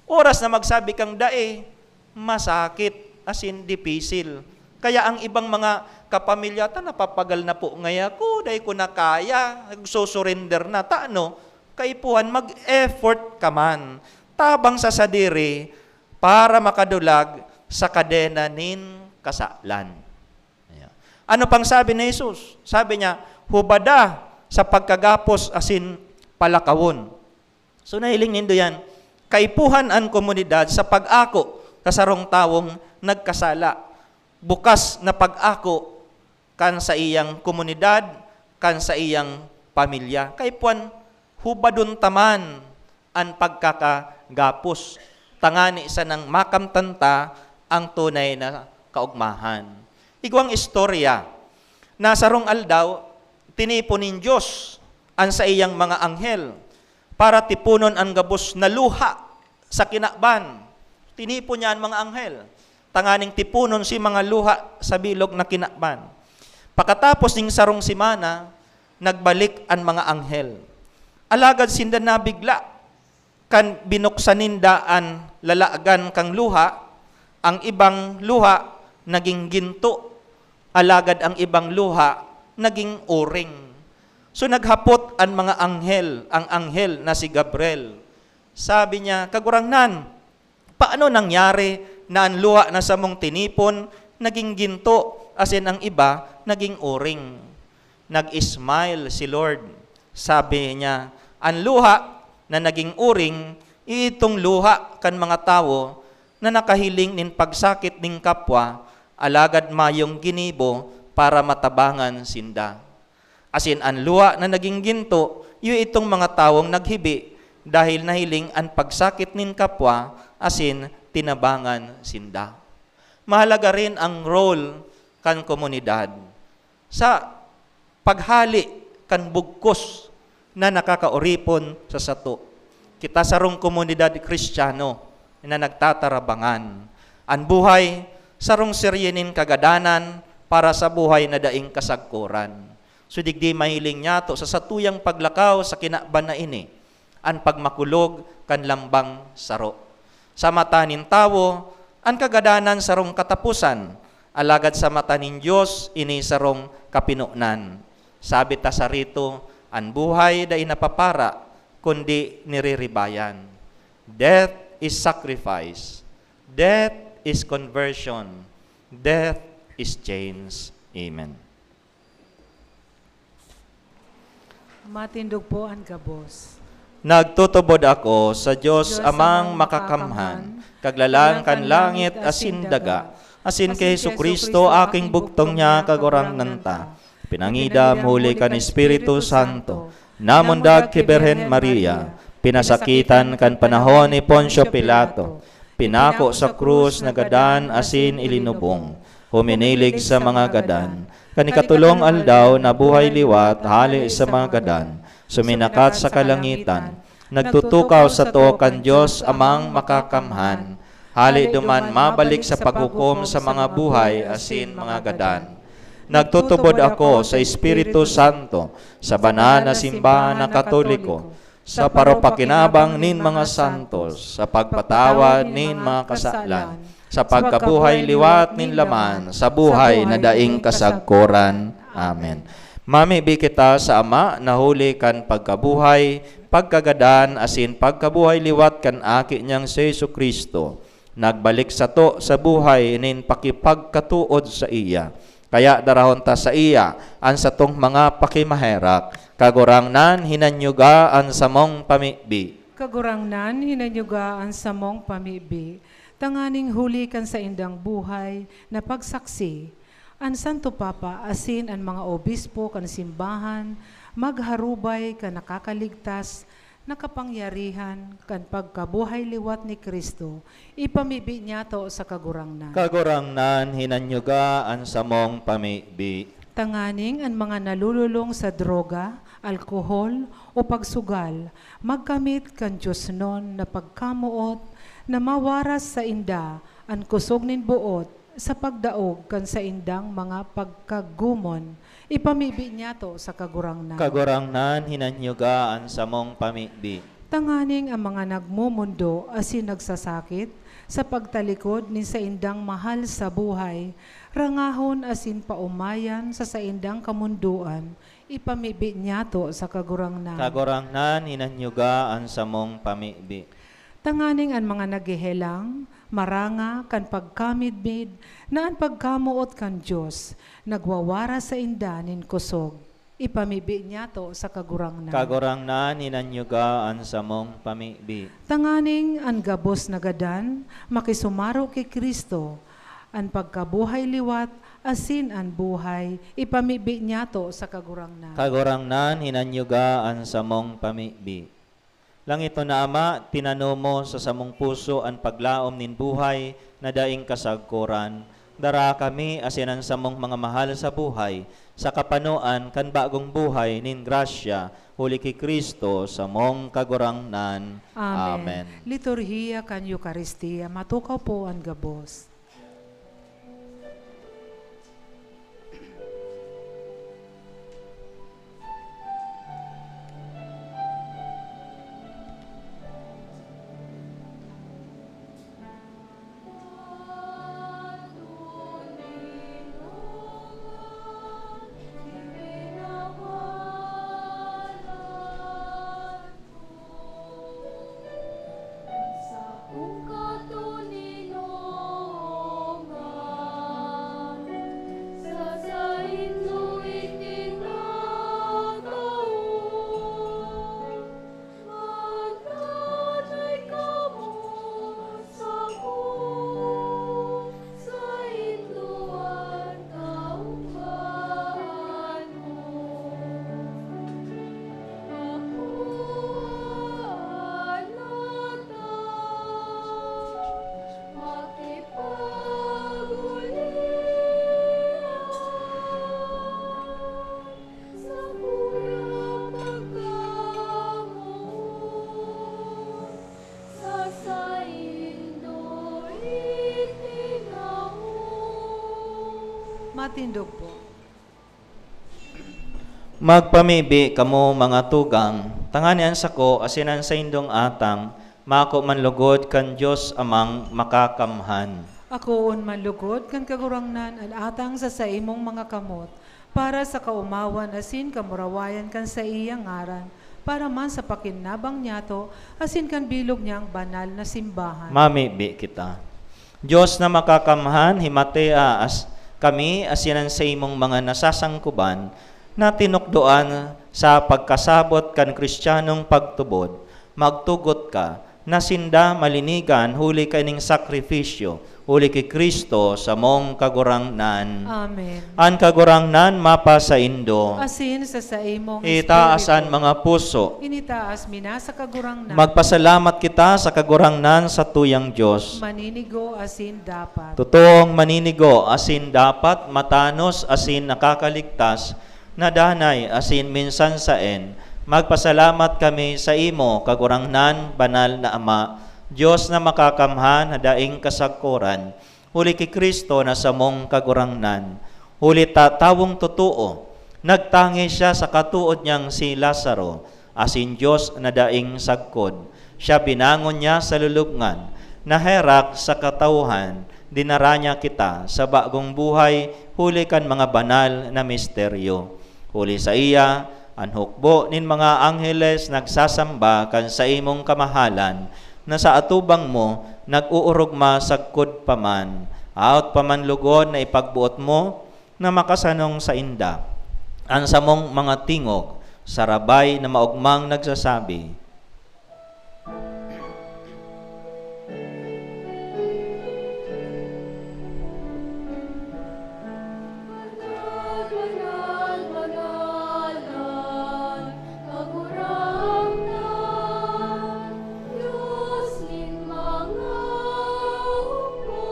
Oras na magsabi kang dai, masakit, as in, dipisil. Kaya ang ibang mga kapamilya, "Ta, napapagal na po ngaya ko, dai ko na kaya, nagsusurrender na." Ta, ano? Kaipuhan, mag-effort ka man tabang sa sadiri para makadulag sa kadena nin kasalan. Ayan. Ano pang sabi ni Jesus? Sabi niya, "Hubada sa pagkagapos asin palakawon." So, nahiling nindo yan. Kaipuhan an komunidad sa pag-ako sa sarong tawong nagkasala. Bukas na pag-ako kan saiyang komunidad, kan saiyang pamilya. Kaipuhan, hubadon ta man an pagkakagapos, tangani sanang makamtan ta ang tunay na kaogmahan. Igwang istorya na sarong aldaw, tinipon nin Dios an saiyang mga anghel para tiponon an gabos na luha sa kinaban. Tinipon niya an mga anghel, tanganing tiponon si mga luha sa bilog na kinaban. Pakatapos ning sarong semana, nagbalik an mga anghel. Alagad sinda nabigla kan binuksan ninda an lalagan kan luha, ang ibang luha naging ginto, alagad ang ibang luha naging uring. So, naghapot an mga anghel, ang anghel na si Gabriel. Sabi niya, "Kagurangnan, paano nangyari na an luha na samong tinipon naging ginto, asin ang iba naging uring?" Nag-smile si Lord. Sabi niya, "An luha na naging uring, iyo itong luha kan mga tawo na nakahiling nin pagsakit nin kapwa, alagad mayong ginibo para matabangan sinda. Asin an luha na naging ginto, iyo itong mga tawong naghibi dahil nahiling an pagsakit nin kapwa, asin tinabangan sinda." Mahalaga rin ang role kan komunidad sa paghali kan bugkos na nakakaoripon sa sato. Kita sarong komunidad Kristiyano na nagtatarabangan. An buhay, sarong serye nin kagadanan, para sa buhay na daing kasagkoran. So, digdi mahiling niyato sa satuyang paglakaw sa kinaban na ini, an pagmakulog kan lambang saro. Sa mata nin tawo, an kagadanan sarong kataposan, alagad sa mata nin Dios, ini sarong kapinonan. Sabi ta sa rito, an buhay dai napapara, kundi niriribayan. Death is sacrifice. Death is conversion. Death is change. Amen. Matindog po an gabos. Nagtutubod ako sa Dios Amang Makakamhan, Kaglalang kan langit asin daga, asin ki Jesu-Cristo, aking bugtong niya, Kagurangnan ta. Pinangidam huli kan Espiritu Santo, namundag ki Birhen Maria, pinasakitan kan panahon ni Poncio Pilato, pinako sa krus, nagadan asin ilinubong, huminilig sa mga gadan. Kan ikatolong aldaw, nabuhay liwat hale sa mga gadan, suminakat sa kalangitan, nagtutukaw sato kan Dios Amang Makakamhan, hale duman mabalik sa paghukom sa mga buhay asin mga gadan. Nagtutubod ako sa Espiritu Santo, sa banal na simbahan na Katoliko, sa paropakinabang nin mga santos, sa pagpatawad nin mga kasalan, sa pagkabuhay liwat nin laman, sa buhay na daing kasagkoran. Amen. Mamibi kita sa Ama na huli kan pagkabuhay, pagkagadan, asin pagkabuhay liwat kan Aki niyang si Jesu-Cristo. Nagbalik sato sa buhay nin pakipagkatood saiya. Kaya darahon ta saiya an satong mga pakimaherak. Kagurangnan, hinanyuga an samong pamibi. Kagurangnan, hinanyuga an samong pamibi, tanganing huli kan saindang buhay na pagsaksi, an Santo Papa asin an mga obispo kan simbahan magharubay kan nakakaligtas na kapangyarihan kan pagkabuhay liwat ni Cristo, ipamibi niyato sa Kagurangnan. Kagurangnan, hinanyuga an samong pamibi. Tanganing an mga nalululong sa droga, alkohol, o pagsugal, magkamit kan diosnon na pagkamoot na mawaras sainda an kusog nin boot sa pagdaog kan saindang mga pagkagumon, ipamibi niyato sa Kagurangnan. Kagurangnan, hinanyuga an samong pamibi. Tanganing an mga nagmomondo asin nagsasakit sa pagtalikod nin saindang mahal sa buhay, rangahon asin paomayan sa saindang kamondoan, ipamibi niyato sa Kagurangnan. Kagurangnan, hinanyuga an samong pamibi. Tanganing an mga naghehelang, maranga kan pagkamidbid na an pagkamoot kan Dios nagwawaras sainda nin kosog, ipamibi niyato sa Kagurangnan. Kagurangnan, hinanyuga an samong pamibi. Tanganing an gabos na gadan makisumaro ki Cristo, an pagkabuhay liwat asin an buhay, ipamibi niyato sa Kagurangnan. Kagurangnan, hinanyuga an samong pamibi. Langiton na Ama, tinanom mo sa samong puso an paglaom nin buhay na daing kasagkoran. Dara kami asin an samong mga mahal sa buhay sa kapanoan kan bagong buhay nin grasya, huli ki Cristo, samong Kagurangnan. Amen. Amen. Liturhiya kan Eukaristia, matukaw po an gabos. Tindog po. Magpamibi kamo, mga tugang, tanganing an sako asin an saindong atang mako man lugod kan Dios Amang Makakamhan. Akoon man lugod kan Kagurangnan an atang sa saimong mga kamot, para sa kaomawan asin kamurawayan kan saiyang ngaran, para man sa pakinabang niyato asin kan bilog niyang banal na simbahan. Mamibi kita. Dios na Makakamhan, himatea as-, kami asin an saimong mga nasasangkuban na tinukdoan sa pagkasabot kan Cristianong pagtubod. Magtugot ka na sinda malinigan huli kaining sakrifisyo, huli ki Cristo samong Kagurangnan. Amen. An Kagurangnan mapasaindo. Asin sa saimong Itaas an espiritu. Mga puso. Initaas mi na sa Kagurangnan. Magpasalamat kita sa Kagurangnan, satuyang Dios. Maninigo asin dapat. Totoong maninigo asin dapat, matanos asin nakakaligtas, na danay asin minsan saen, magpasalamat kami saimo, Kagurangnan, Banal na Ama, Dios na Makakamhan na daing kasagkoran, huli ki Cristo na samong Kagurangnan. Huli ta tawong totoo, nagtangis siya sa katood niyang si Lazaro, asin Dios na daing sagkod. Siya binangon niya sa lulubngan, naherak sa katauhan, dinara niya kita sa bagong buhay huli kan mga banal na misteryo. Huli saiya, an hukbo nin mga angheles nagsasamba kan saimong kamahalan, na sa atubang mo nag-oorogma sagkod pa man. Aot pa man lugod na ipagboot mo na makasanong sainda an samong mga tingog, sarabay na maogmang nagsasabi, Banal, banal, banal an Kagurangnan, Dios nin mga hukbo.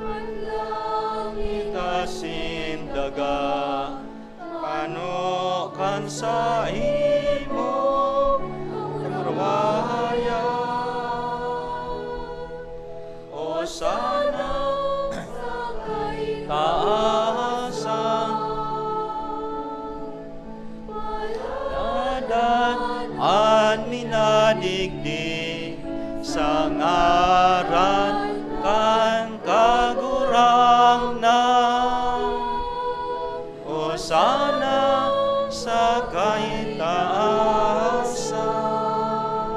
An langit asin daga pano kan saimong kamurawayan. Hosana sa kaitaasan. Paladan an minadigdi sa ngaran kan Kagurangnan. Hosana sa kaitaasan.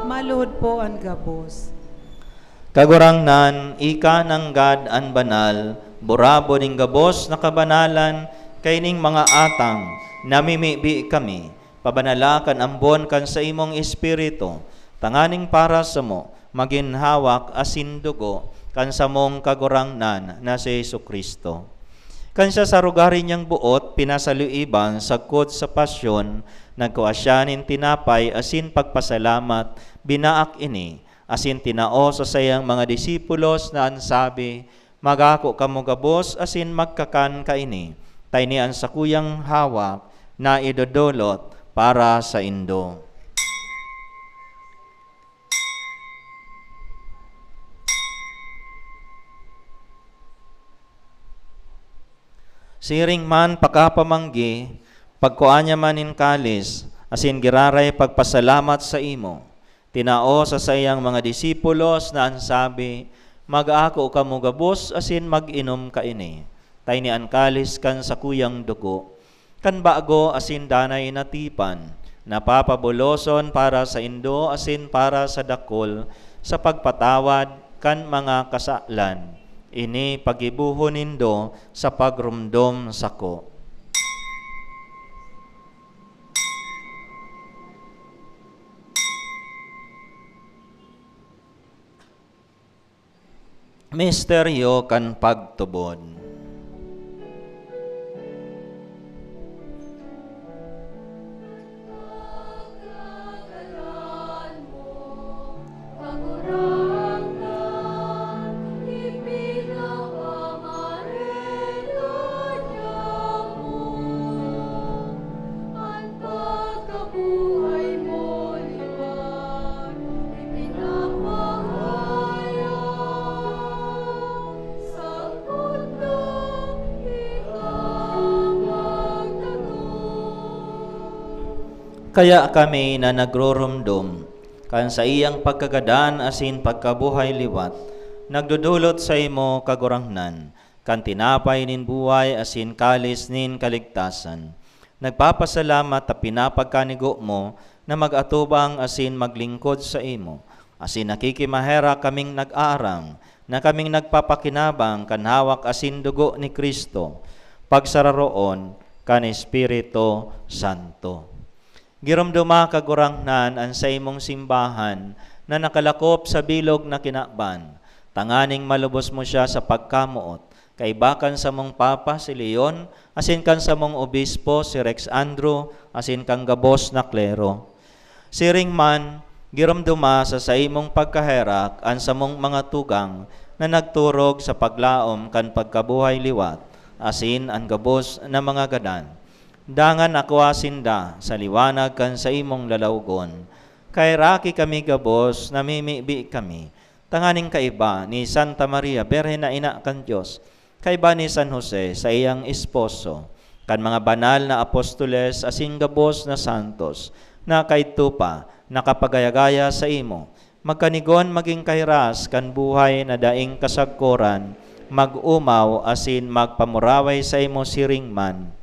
Maluhod po an gabos. Kagurangnan, ika nanggad an banal, burabo nin gabos na kabanalan, kaining mga atang, namimibi kami, pabanala kan ambon kan saimong Espiritu, tanganing para samo magin hawak asin dugo kan samong Kagurangnan na si Jesu-Cristo. Kan siya sa rugari niyang boot pinasaluiban sagkod sa pasyon, nagkua siya nin tinapay asin pagpasalamat, binaak ini, asin tinao sa saiyang mga disipulos na an sabi, "Magako kamo gabos asin magkakan kaini, ta ini an sakuyang hawak na idodolot para saindo." Siring man pakapamanggi, pagkua niya man nin kalis, asin giraray pagpasalamat saimo, tinao sa saiyang mga disipulos na an sabi, "Mag-ako kamo gabos asin mag-inom kaini, ta ini an kalis kan sakuyang dugo, kan bago asin danay na tipan, na papabuloson para saindo asin para sa dakul sa pagpatawad kan mga kasalan. Ini paggibohon nindo sa pagromdom sako." Misteryo kan pagtubod. Pagkabuhay mo liwat, ipinapahayag, sagkod Kaya kami na nagrurumdom kan saiyang pagkagadan asin pagkabuhay liwat, nagdodolot saimo, Kagurangnan, kan tinapay nin buhay asin kalis nin kaligtasan. Nagpapasalamat ta pinapagkanigo mo na mag-atubang asin maglingkod saimo, asin nakikimaherak kaming nag-aarang na kaming nagpapakinabang kan hawak asin dugo ni Cristo, pagsararoon kan Espiritu Santo. Giromdoma, Kagurangnan, an saimong simbahan na nakalakop sa bilog na kinaban, tanganing malubos mo siya sa pagkamoot, kaiba kan samong Papa si Leon, asin kan samong Obispo si Rex Andrew, asin kan gabos na klero. Siring man, giromdoma sa saimong pagkaherak an samong mga tugang na nagturog sa paglaom kan pagkabuhay liwat, asin an gabos na mga gadan. Dangan akua sinda sa liwanag kan saimong lalawgon. Kaheraki kami gabos, namimibi kami, tanganing kaiba ni Santa Maria, Birhen na Ina kan Dios, kaiba ni San Jose, saiyang esposo, kan mga banal na apostoles asin gabos na santos, na kaidto pa nakapagaya-gaya saimo, magkanigon magin kahiras kan buhay na daing kasagkoran, mag-omaw asin magpamuraway saimo siring man,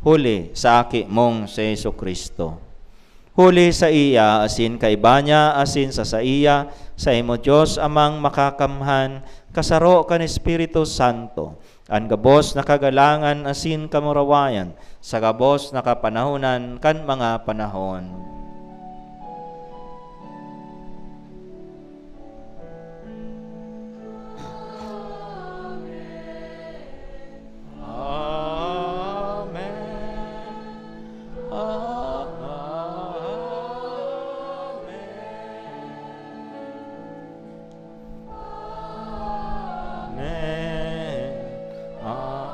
huli sa Aki mong si Jesu-Cristo. Huli saiya, asin kaiba niya, asin sa saiya, saimo, Dios Amang Makakamhan, kasaro kan Espiritu Santo, an gabos na kagalangan asin kamurawayan sa gabos na kapanahonan kan mga panahon. Amen. Amen. Amen. Amen.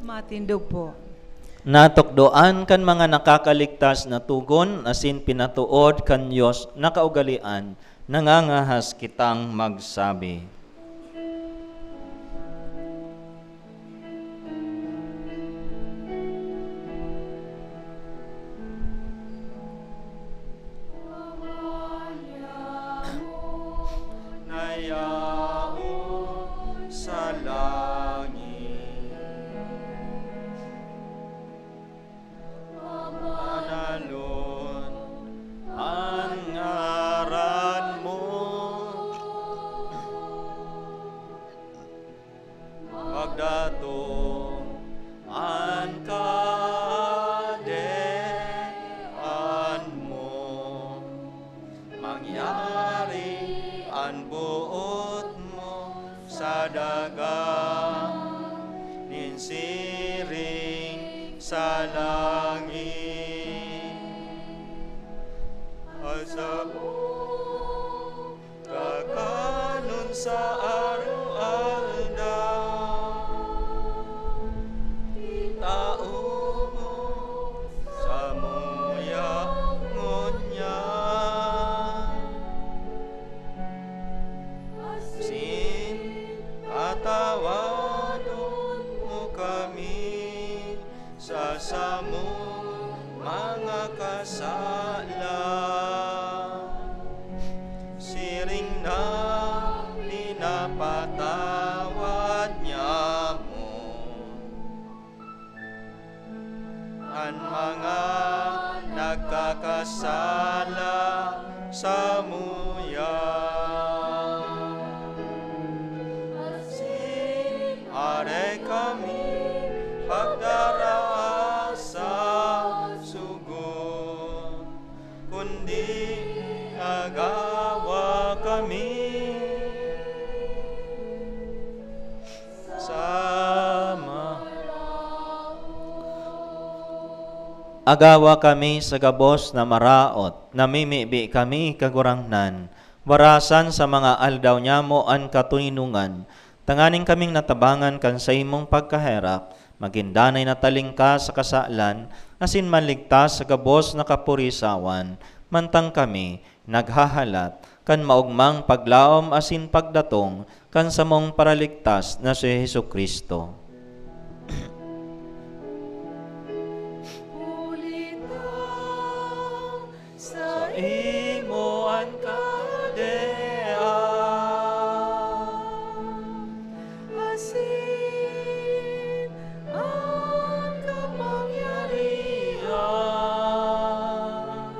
Matindog po. Natukdoan kan mga nakakaligtas na togon asin pinatood kan Dios na kaugalean, nangangahas kitang magsabi. Na yaon sa langit. Mabanalon an ngaran mo. Magdatong an kahadean mo. Mangyari an boot mo sa daga nin siring sa langit. An samong kakanon sa aroaldaw, itao mo samuya ngunyan. Asin patawadon mo kami sa samong mga kasalan, siring na pinapatawad niamo an mga nagkakasala samuya. Asin aray kami pagdara sa sugot, kundi agawa kami sa ma-, agawa kami sa gabos na maraot, namimibi kami, Kagurangnan, warasan sa mga aldaw nyamo an katoninongan, tanganing kaming natabangan kan saimong pagkaherak, magin danay na talingkas sa kasalan, asin maligtas sa gabos na kapurisawan, mantang kami naghahalat kan maogmang paglaom asin pagdatong kan samong Paraligtas na si Jesu-Cristo. Huli ta saimo an kahadean, asin an kapangyarihan,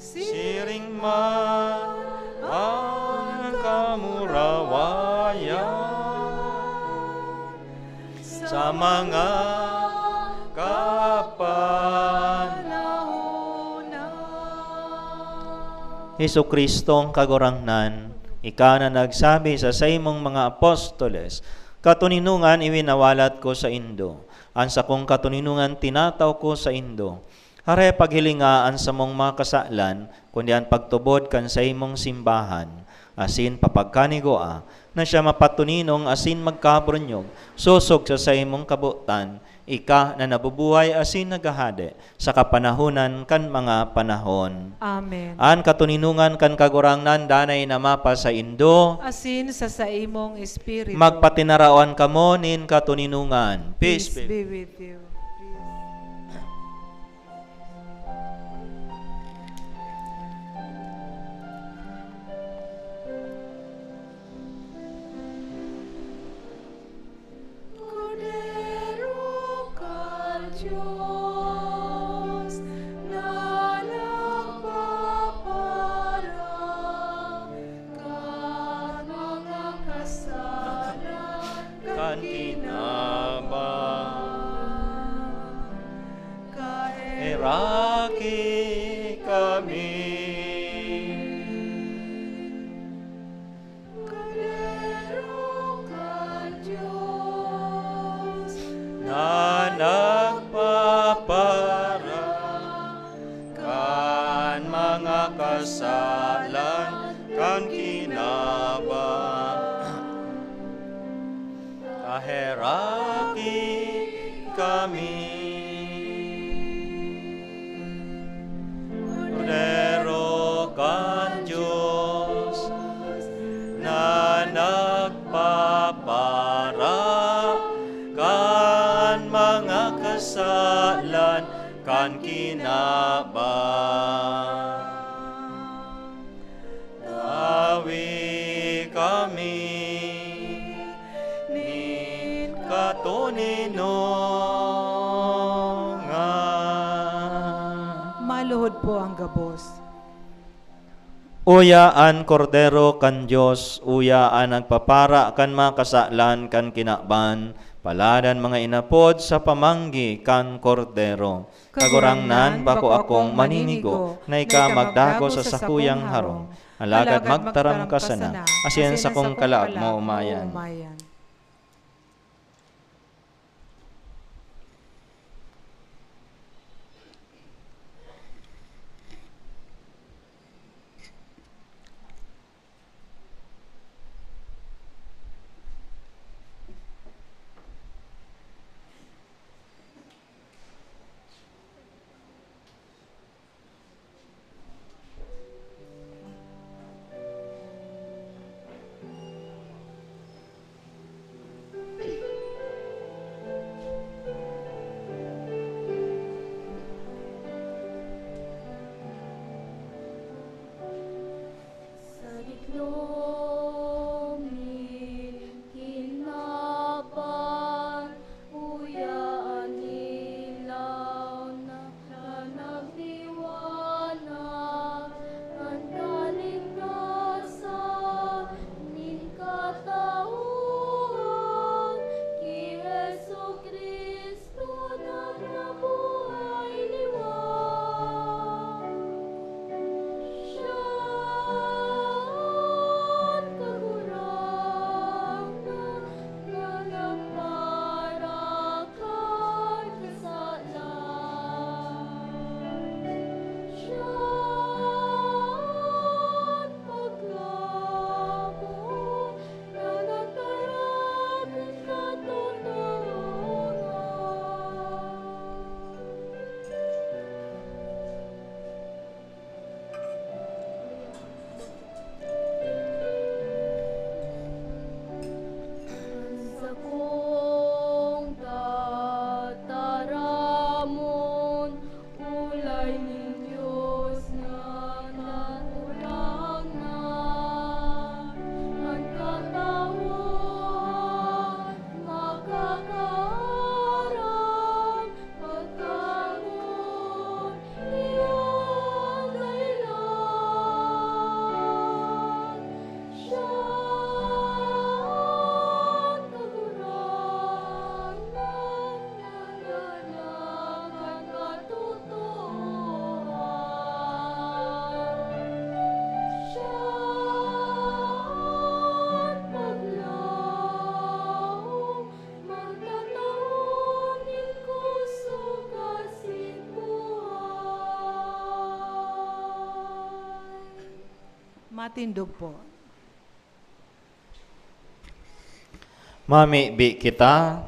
siring man an kamurawayan sa mga kapanahonan. Jesu-Cristong Kagurangnan, ika na nagsabi sa saimong mga apostoles, "Katoninongan iwinawalat ko saindo, an sakong katoninongan tinatao ko saindo." Hare, paghilinga an samong mga kasalan, kundi an pagtubod kan saimong simbahan, asin papagkanigua na siya mapatoninong asin magkaburunyog, sosog sa saimong kabotan, ika na nabubuhay asin naghahade sa kapanahonan kan mga panahon. Amen. An katoninongan kan Kagurangnan danay na mapasaindo. Asin sa saimong espiritu. Magpatinarawan kamo nin katoninongan. Peace be with you. Kordero kan Dios na nagpapara kan mga kasalan kan kinaban, kaheraki kami. Kordero kan Dios na nagpapara kan mga kasalan kan kinaban, kaheraki kami. Kordero kan Dios na nagpapara kan mga kasalan kan kinaban, tawi kami nin katoninongan. Maluhod po ang gabos. Uya an Kordero kan Dios, uya an nagpapara kan mga kasalan kan kinaban, palad an mga inapod sa pamanggi kan Kordero. Kagurangnan, bako akong maninigo na ika magdagos sa sakuyang harong, alagad magtaram ka sana, asin sakong kalaog mo umayan. Matindog po. Mamibi kita.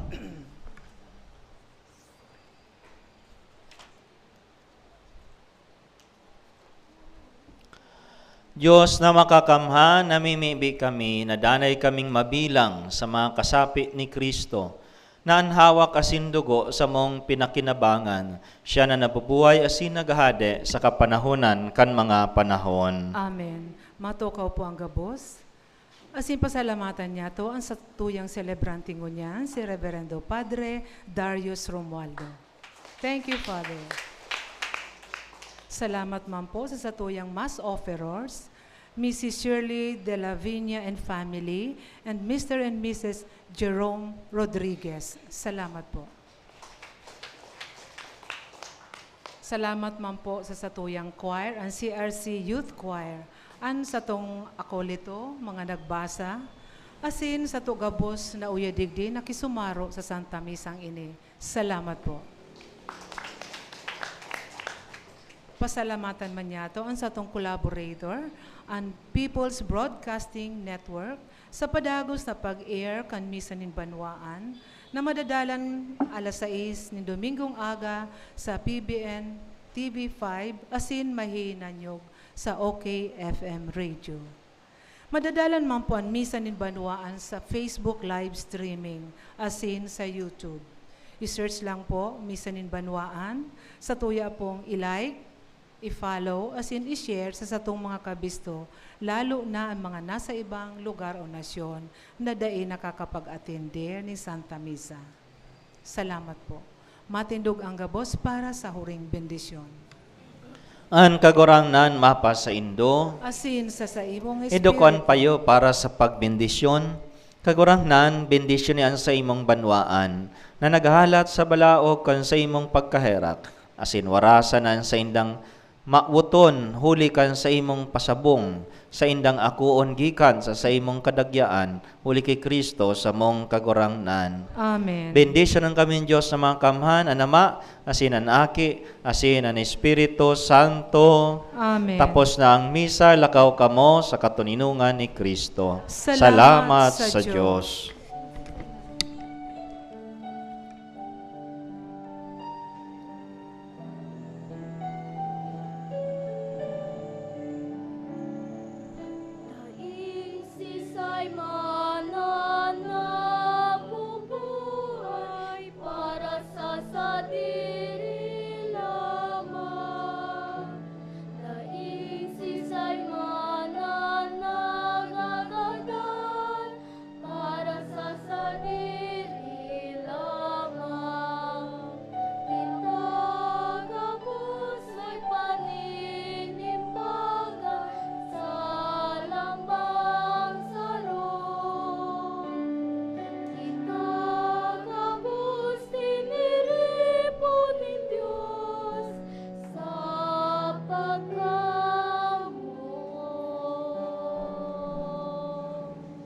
Diyos na makakamhan, namimibi kami na danay kaming mabilang sa mga kasapi ni Cristo, na an hawak asin dugo samong pinakinabangan, siya na nabubuhay asin naghahade sa kapanahonan kan mga panahon. Amen. Matukaw po ang gabos. Asin pasalamatan niyato an satuyang selebrante ngunyan, si Reverendo Padre Darius Romualdo. Thank you, Father. Salamat man po sa satuyang mass offerers, Missus Shirley de la Viña and family, and Mister and Missus Jerome Rodriguez. Salamat po. Salamat man po sa satuyang choir, an C R C Youth Choir, an satong akolito, mga nagbasa, asin sato gabos na uya digdi nakisumaro sa Santa Misang ini. Salamat po. Pasalamatan man niyato an satong collaborator, an People's Broadcasting Network, sa padagos na pag-air kan Misa nin Banwaan, na madadalan alas sais nin Domingong aga sa P B N T V five asin mahinanyog sa OK F M Radio. Madadalan man po an Misa nin Banwaan sa Facebook live streaming asin sa YouTube. I-search lang po, Misa nin Banwaan, sa tuya pong i-like, i-follow, asin i-share sa satong mga kabisto, lalo na an mga nasa ibang lugar o nasyon na dai nakakapag-atender nin Santa Misa. Salamat po. Matindog ang gabos para sa huring bendisyon. An Kagurangnan mapasaindo. Asin sa saimong Idukan espiritu. Payo para sa pagbendisyon. Kagurangnan, bendisyon ni an saimong banwaan, na naghahalat sa balaog kan saimong pagkaherak, asin warasan an saindang mawoton huli kan saimong pasabong, saindang akoon gikan sa saimong kadagyaan, huli ki Cristo samong Kagurangnan. Amen. Bendisyonan kami nin Dios na Makamhan, an Ama, asin an Aki, asin an Espiritu Santo. Amen. Tapos na ang misa, lakaw kamo sa katoninongan ni Cristo. Salamat Salamat sa sa Dios. Dios.